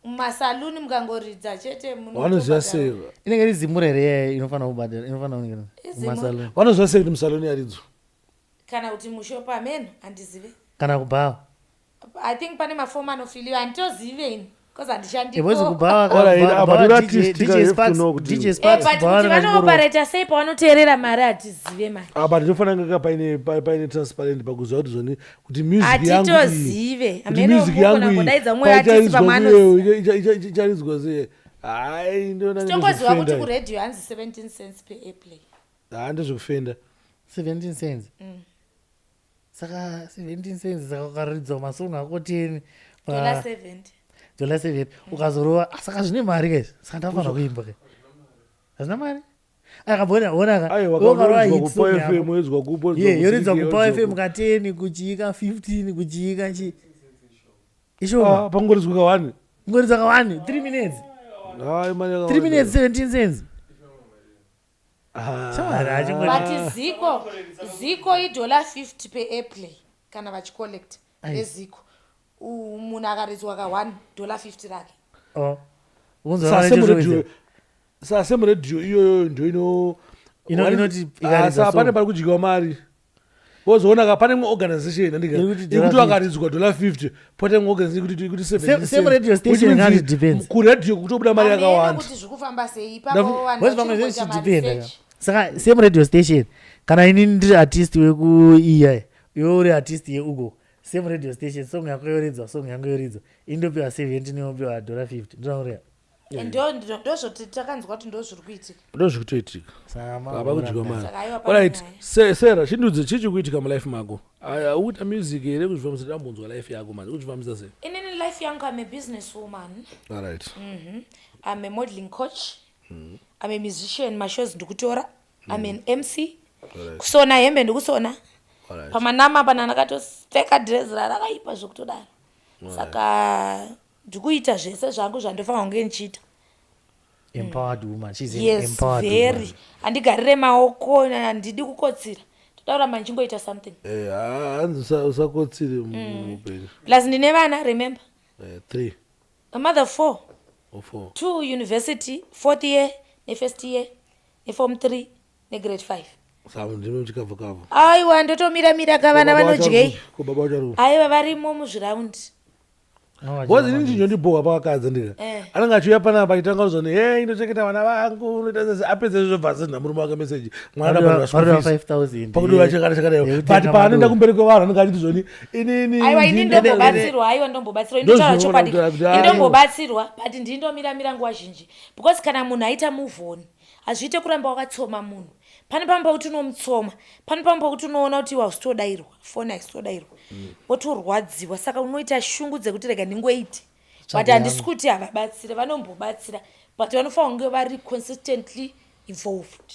mumasaluni mukangoridza chete
Vanoziva sei?
Inenge iri Zimura here yaya inofanira kubhadhara, inofanira kunge
Izimura.
mumasaluni.
Vanoziva sei kuti musaluni yaridzwa?
Kana kuti mushopa ameno, handizive.
Kana kubhawa.
I think pane mafomu anofiliwa, handitozive ini because handishandiko.
Because kubhawa
All right,
kubhawa
but
DJ
artist,
DJ
you have to
Sparks,
know kuti-
DJ
Eh,
Sparks
but
kubhawa
kuti
vanenge vachingorova.
vanoopareta sei pavanoteerera mari hatizive mari.
Ah, but inofanira kunge paine transparent pakuziva kuti zvoni kuti music yangu iyi-
Hatitozive.
kuti
Hameno
music
mukona
yangu iyi
kungodaidza umwe artist
paicharidzwa
pamwe
kuyeyo,
anoziva.
icharidzwa sei? Hai, ndinoona
Tongoziva kuti
ndezvekufenda.
kuredhiyo hanzi 17 cents per airplay.
Ha, ndezvekufenda.
17 cents. Saka 17 cents, saka ukaridzwa masong ako 10 pa
Dollar 70.
Dollar 7 ukazorova, ah, saka zvine mari kaizvi. Saka ndafanira kuimba kai. Hazvina mari. Akabona ona ka.
Aiwa,
Ukarova
wakaridzwa
hit
kuPower
song yako.
FM, yoridzwa kupo,
Ye, yoridzwa
kuZiggy,
kuPower
yoridzwa
FM ka 10 kuchiika 15 kuchiika chi. Ishoma.
Ah, pangoridzwa ka 1.
Ngoridzwa ka 1, 3 minutes.
Hai, mari yakawanda.
3 minutes 17 cents.
Ah.
Shamwari, hachingori.
But Ziko idollar 50 per airplay kana vachicollect
Ai.
eziko. Munhu akaridzwa ka 1 dollar 50 rake.
Oh. Unzwa
Sase
vanoita
muredhiyo,
zvokuita.
sase muredhiyo iyoyo ndo ino
Inoti
Ah,
ikaridza
sa
song.
pane pari kudyiwa mari. Wozoona ka pane imwe organization andika
Iri kuti
ikuti
dollar
wakaridzwa dollar 50, poita imwe organization ikuti 17
Same radio
cents.
station
Which means
ngati depends.
kuredhiyo kutobuda mari
Hameno
yakawanda.
kuti zviri kufamba sei ipapo vanhu
Because vamwe
vachiri kuita
zvichidependa ka.
maresearch.
Saka same radio station kana inini ndiri artist wekuiya, iwe uri artist yeugo, same radio station, song yako yoridzwa, song yangu yoridzwa, ini ndopiwa 17, iwe wopiwa dollar 50. Ndinoona
And ndozvoti takanzwa kuti ndozviri kuitika.
Ndozviri kutoitika.
Saka
Baba kudyiwa mari.
Saka aiwa pane
Alright,
nyaya.
Sarah, chindudze chii chiri kuitika mulife mako? Aya, ukuita music here kuzvifambisa? Ndambonzwa life yako manje, ukuzvifambisa sei?
Inini life yangu, I'm a business woman.
Alright.
I'm a modeling coach. I'm a musician, mashows ndikutora. I'm an MC.
Alright.
Kusona hembe ndikusona.
Alright.
Pamanama pana ndakatopfeka dress rarakaipa zvekutodaro. Saka ndikuita zvese zvangu zvandofanira kunge ndichiita.
Empowered woman. She's an
Yes,
empowered
very.
woman.
Handigarire maoko, handidi kukotsira. Toda kuramba ndichingoita something.
Eh, hanzi usakotsire muupenyu.
Plus ndine vana, remember.
3
A mother of 4.
or 4.
2 university, 4th year, nefirst year, neform 3, negrade 5.
Saka ndime muchikabva kavha.
Aiwa, ndotomira-mira ka vana vanodyei.
Ko baba vacho vari kupi?
Aiwa, varimo muzviraundi.
No,
Because inini chinondibhowa pavakadzi ndika.
Eh.
Anenge achiuya panapa achitanga kuzoni, "Hey, ndochengeta vana vangu, unoita sei?" Apedza izvozvo bva asenda murume wake message. Mwana
Varuva
arabhadhara school fees.
5000.
Pakudiwa chakati chakadai.
Yekutenga
But paanoenda
madora.
kumberi kwevanhu anenge achiti zvoni, "Inini
Aiwa, ini
ndine-"
ndombobatsirwa, aiwa ndombobatsirwa, indotaura
Ndozvinoona
chokwadi.
kuti aiwa.
Indombobatsirwa, but ndindomiramira nguva zhinji because kana munhu aita move on, hazviite kuramba wakatsoma munhu. Pane pamwe pekuti unomutsoma, pane pamwe pekuti unoona kuti iwe hausitodairwa, foni haisitodairwa, wotorwadziwa. Saka unoita shungu dzekuti rega ndingoite. But
Tsvaga
handisi
yangu.
kuti havabatsire, vanombobatsira, but vanofanira kunge vari consistently involved.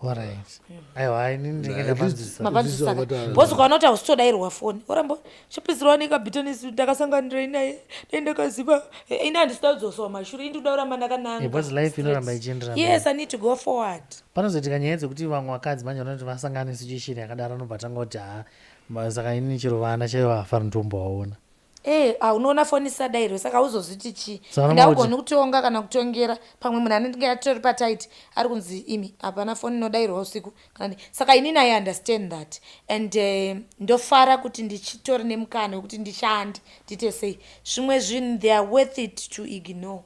Alright. Aiwa, inini ndinenge
At least-
ndapanzwisisa.
Mapanzwisaka.
Mapanzwisaka.
Because ukaona kuti hausitodairwa foni, oramba chapedzerwa nekabhitonesi ndakasanganira naye, dai ndakaziva. Ini handisida kudzosewa mashure, ini ndinoda kuramba ndakananga.
Yeah, because life inoramba ichienderera mberi.
Yes, I need to go forward.
Panozoitika nyaya dzekuti vamwe vakadzi manje vanoti vasangana nesituation yakadaro, anobva atanga kuti ha, saka inini chero vana chaivo havafaniri kutombovaona.
Eh, ah, unoona foni isadairwe saka hauzozviti chii.
Saka
Ende
unoti-
haugoni kutonga kana kutongera pamwe munhu anenge atori patight ari kunzi imi hapana foni inodairwa usiku kana saka inini I understand that and ndofara kuti ndichitori nemukana wekuti ndishande ndiite sei. Zvimwe zvinhu they are worth it to ignore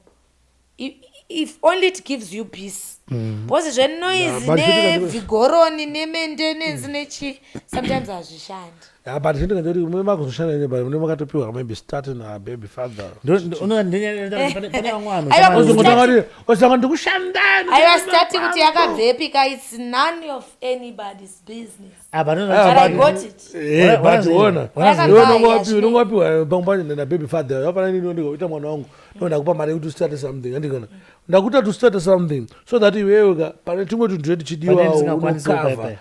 if only it gives you peace, because zvenoise
Yeah, but
nevhigoroni nemaintenance nechi sometimes hazvishandi.
Yeah, but chinhu ndoti mune makuzoshanda ine, but mune makatopiwa maybe start na baby father.
Pane vamwe vanhu
Aiwa,
Ozongotanga kuti osanga ndikushanda.
Aiwa, stati kuti yakabvepi ka, it's none of anybody's business.
Ah, but
Ah,
But I
but-
got it.
Eh, but ona
Ona
iwe
zvino.
unonge wapiwa pamwe pacho na baby father, wafana nini ndikaita mwana wangu, no, ndakupa mari yekuti start something, andikona ndakuita to start something so that iwewe ka pane tumwe tunhu twedu
Pane
chidiwa
ndisingakwanisi
unokava,
kupa.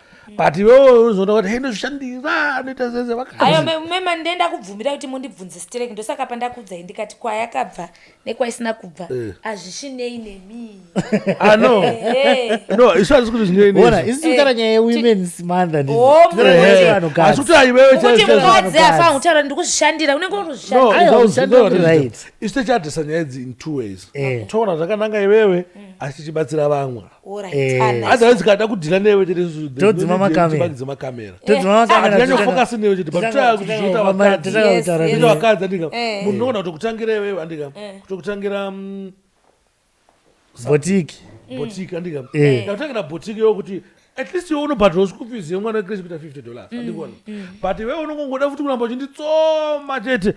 but iwewe unozoona kuti hei, ndozvishandira, ndoita sese
Aiwa,
vakadzi.
mema ndenda kubvumira kuti mundibvunze stereki, ndosaka pandakuudzai ndikati kwayakabva nekwaisina kubva hazvishinei nemi.
Ah, no.
Ehe.
No, isu hatisi kuti zvinei.
Ona, isi tikutaura nyaya yewomen's month, handiti?
Oh,
Tinotaura nyaya
mukuti-
yevanhukadzi.
Asi kuti aiwewe
Kuti mukadzi
Vanhukadzi.
afanira kutaura ndikuzvishandira, unenge uri
No,
kuzvishandira.
Aiwa, ushanda kuti right.
Isu tichiadresa nyaya idzi in two ways. Toona zvakananga iwewe, asi tichibatsira vamwe.
Alright,
Eh.
ah, nice.
Otherwise kada kudhila newe chete isusu,
Todzima makamera.
dzima kamera.
Todzima makamera,
Hatinyanyofocus newe chete, but try kuti zvinoita vakadzi.
totanga
Yes,
kutaura
yes.
Zvinoita vakadzi, andika
Eh.
munhu unogona kutokutangira iwewe, andika kutokutangira
boutique.
Boutique, andika ndakutangira boutique iwewe kuti at least iwe unobhadharawo school fees yemwana wecreche kuita $50, andikuona, but iwewe unongongoda futi kuramba uchinditsoma chete.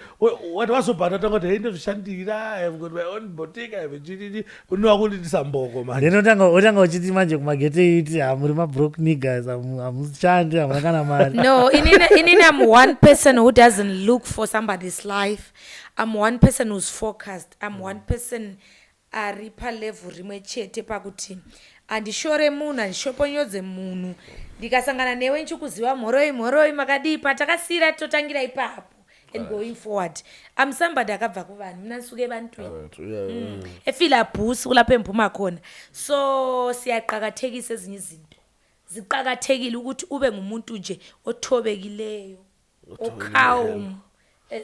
Wati wazobhadhara, tanga kuti hei, ndozvishandira, I have got my own boutique, I have chichichi, unowa mboko manje.
Then otanga uchiti manje kumagete iti hamuri mabroke niggas, hamushandi, hamuna kana mari.
No, inini I'm one person who doesn't look for somebody's life. I'm one person who's focused. I'm one person ari palevel rimwe chete pakuti handishore munhu, handishoponyodze munhu. Ndikasangana newe nchikuziva, mhoroi, mhoroi, makadii, patakasiyira totangira ipapo and going forward. I'm somebody akabva kuvanhu, mina ndisuke ebantwini, efilabhusi kulapho engiphuma khona, so siyaqakathekisa ezinye izinto, ziqakathekile ukuthi ube ngumuntu nje othobekileyo, ocalm.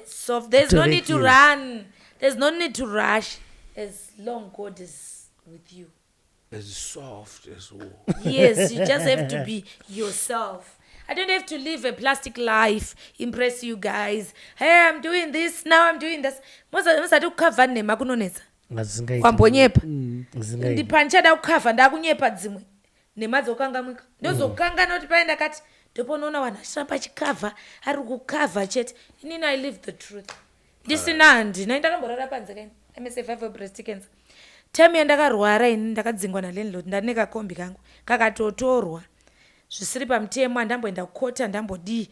So there's no need to
Thobekile.
run, there's no need to rush as long God is with you.
As soft as wool.
Yes, you just have to be yourself. I don't have to live a plastic life, impress you guys. Hey, I'm doing this now, I'm doing this. Musati kukavha nhema kunonetsa.
Hazvisingaiti.
Kwambonyepa.
Zvisingaiti.
Ndipandichada kukavha, ndakunyepa dzimwe nhema dzokangamwika, ndozokangana kuti pai ndakati, ndoponoona vanhu achiramba achikavha, ari kukavha chete. Inini I live the truth. Ndisina, handina, ndakamborara panze kaini. I'm a survivor of breast cancer. Time yandakarwara ini ndakadzingwa nalandlord, ndane kakombi kangu kakatotorwa zvisiri pamutemo, handamboenda kukota, handambodii,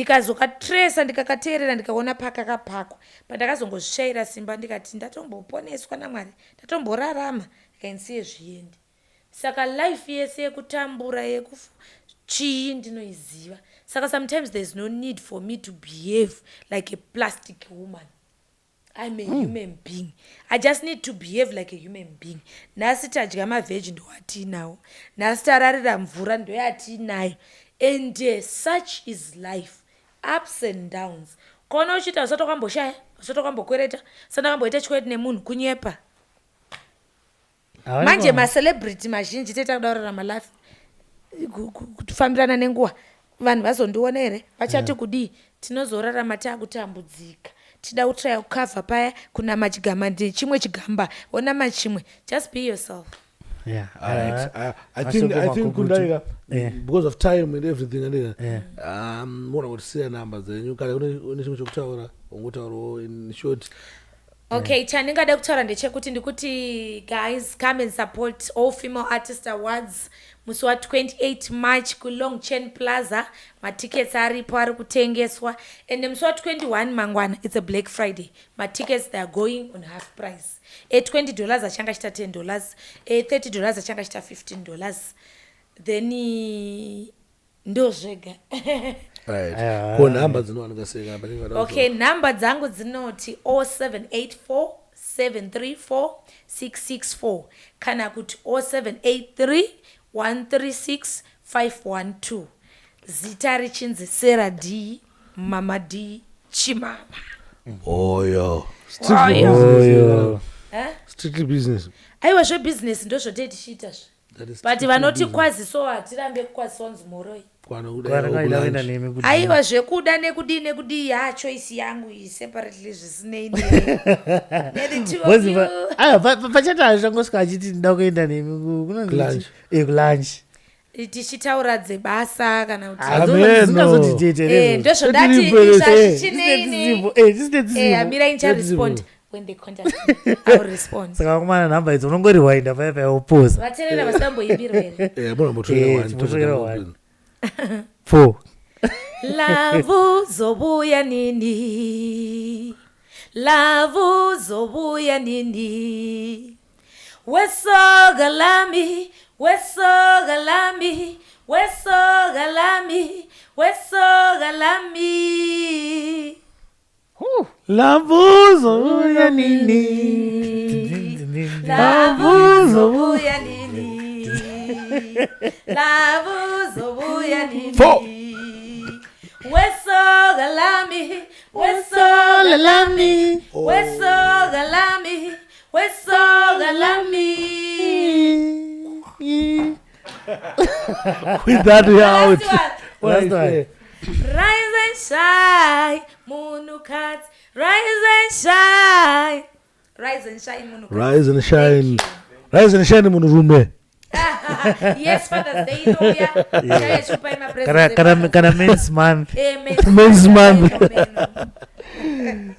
ndikazokatresa, ndikakateerera, ndikaona pakakapakwa, pandakazongozvishayira simba, ndikati ndatomboponeswa naMwari, ndatomborarama, ndikainisiye zviende. Saka life yese yekutambura yekufu chii ndinoiziva, saka sometimes there's no need for me to behave like a plastic woman. I'm a human being. I just need to behave like a human being. Nhasi tadya mavheji, ndowatiinawo, nhasi tararira mvura, ndoyatiinayo, and such is life, ups and downs. Kona uchiita usati wakamboshaya, usati wakambokwereta, usati wakamboita chikweti nemunhu, kunyepa.
Havana
Manje macelebrity mazhinji toita kuda kurarama life kufambirana nenguva, vanhu vazondiona here, vachati kudii, tinozorarama taakutambudzika, tida kutraya kukavha paya kunama chigamba, ndechimwe chigamba onama chimwe. Just be yourself.
Yeah.
Alright. I
Mashoko
think I think
makukutu.
kundaika because of time and everything and mona kuti siya namba dzenyu, kana une chimwe chokutaura ungotaurawo in short.
Okay, chandingada kutaura ndechekuti ndikuti guys, come and support All Female Artist Awards musi wa28 March kuLong Chain Plaza. Matickets aripo, ari kutengeswa, and musi wa21 mangwana, it's a Black Friday, matickets they are going on half price. E$20 achanga chita $10, e$30 achanga chita $15, then ndozvega.
Right.
Aiwa.
Ko nhamba dzinowanika sei kana panenge pada?
Okay, nhamba dzangu dzinoti 0784 734 664 kana kuti 0783 136 512, zita richinzi Sarah D, Mama D Chimama.
Oyo. Strictly
Oyo.
business.
Oyo.
Eh?
Strictly business.
Aiwa, zvebhizinesi ndozvotei tichiita zve.
That is
But
strictly
vanoti
business.
kwaziso, hatirambe kukwaziswa kunzi moroi.
Kwana kuda
Kwana kaida kuenda
kulunch.
nemi kuti-
Aiwa, zvekuda nekudii nekudii, ya, choice yangu iyi separately, zvisinei ne the two of
Bozi
you.
aiwa, pachati hazvangosvika achiti ndida kuenda nemi kunonzi
Kulunch.
Kulunch.
Tichitaura dzebasa kana kuti
Amen,
Zingazotitete.
Ndozvondati
Tiri
izvazvichinei. Amirai, ndicharespond when they contact me. I will respond.
Saka vakomana, nhamba idzi unongoriwainda paya paya wopoza.
Vateerera vasingamboimbirwa here?
Eh, bona mbotorera
Eh,
one,
chimbotorera
tozoda
one. Four.
Love, uzobuya nini? Love, uzobuya nini? Wesoka lami, wesoka lami, wesoka lami, wesoka lami.
Lambuzo uya nini?
Love, uzobuya nini? Love, uzobuya nini?
Four.
Wesoka lami, wesoka lami, wesoka lami, wesoka lami.
With that, we are out.
Last one.
Last one.
Rise and shine, munhukadzi. Rise and shine. Rise and shine, munhukadzi.
Rise and shine. Rise and shine, munhurume.
Yes, Father's Day inouya. Chaiya chipai
Kana
mapresents
kana
eFathers.
kana men's month.
Eh,
Men's month.
Amen.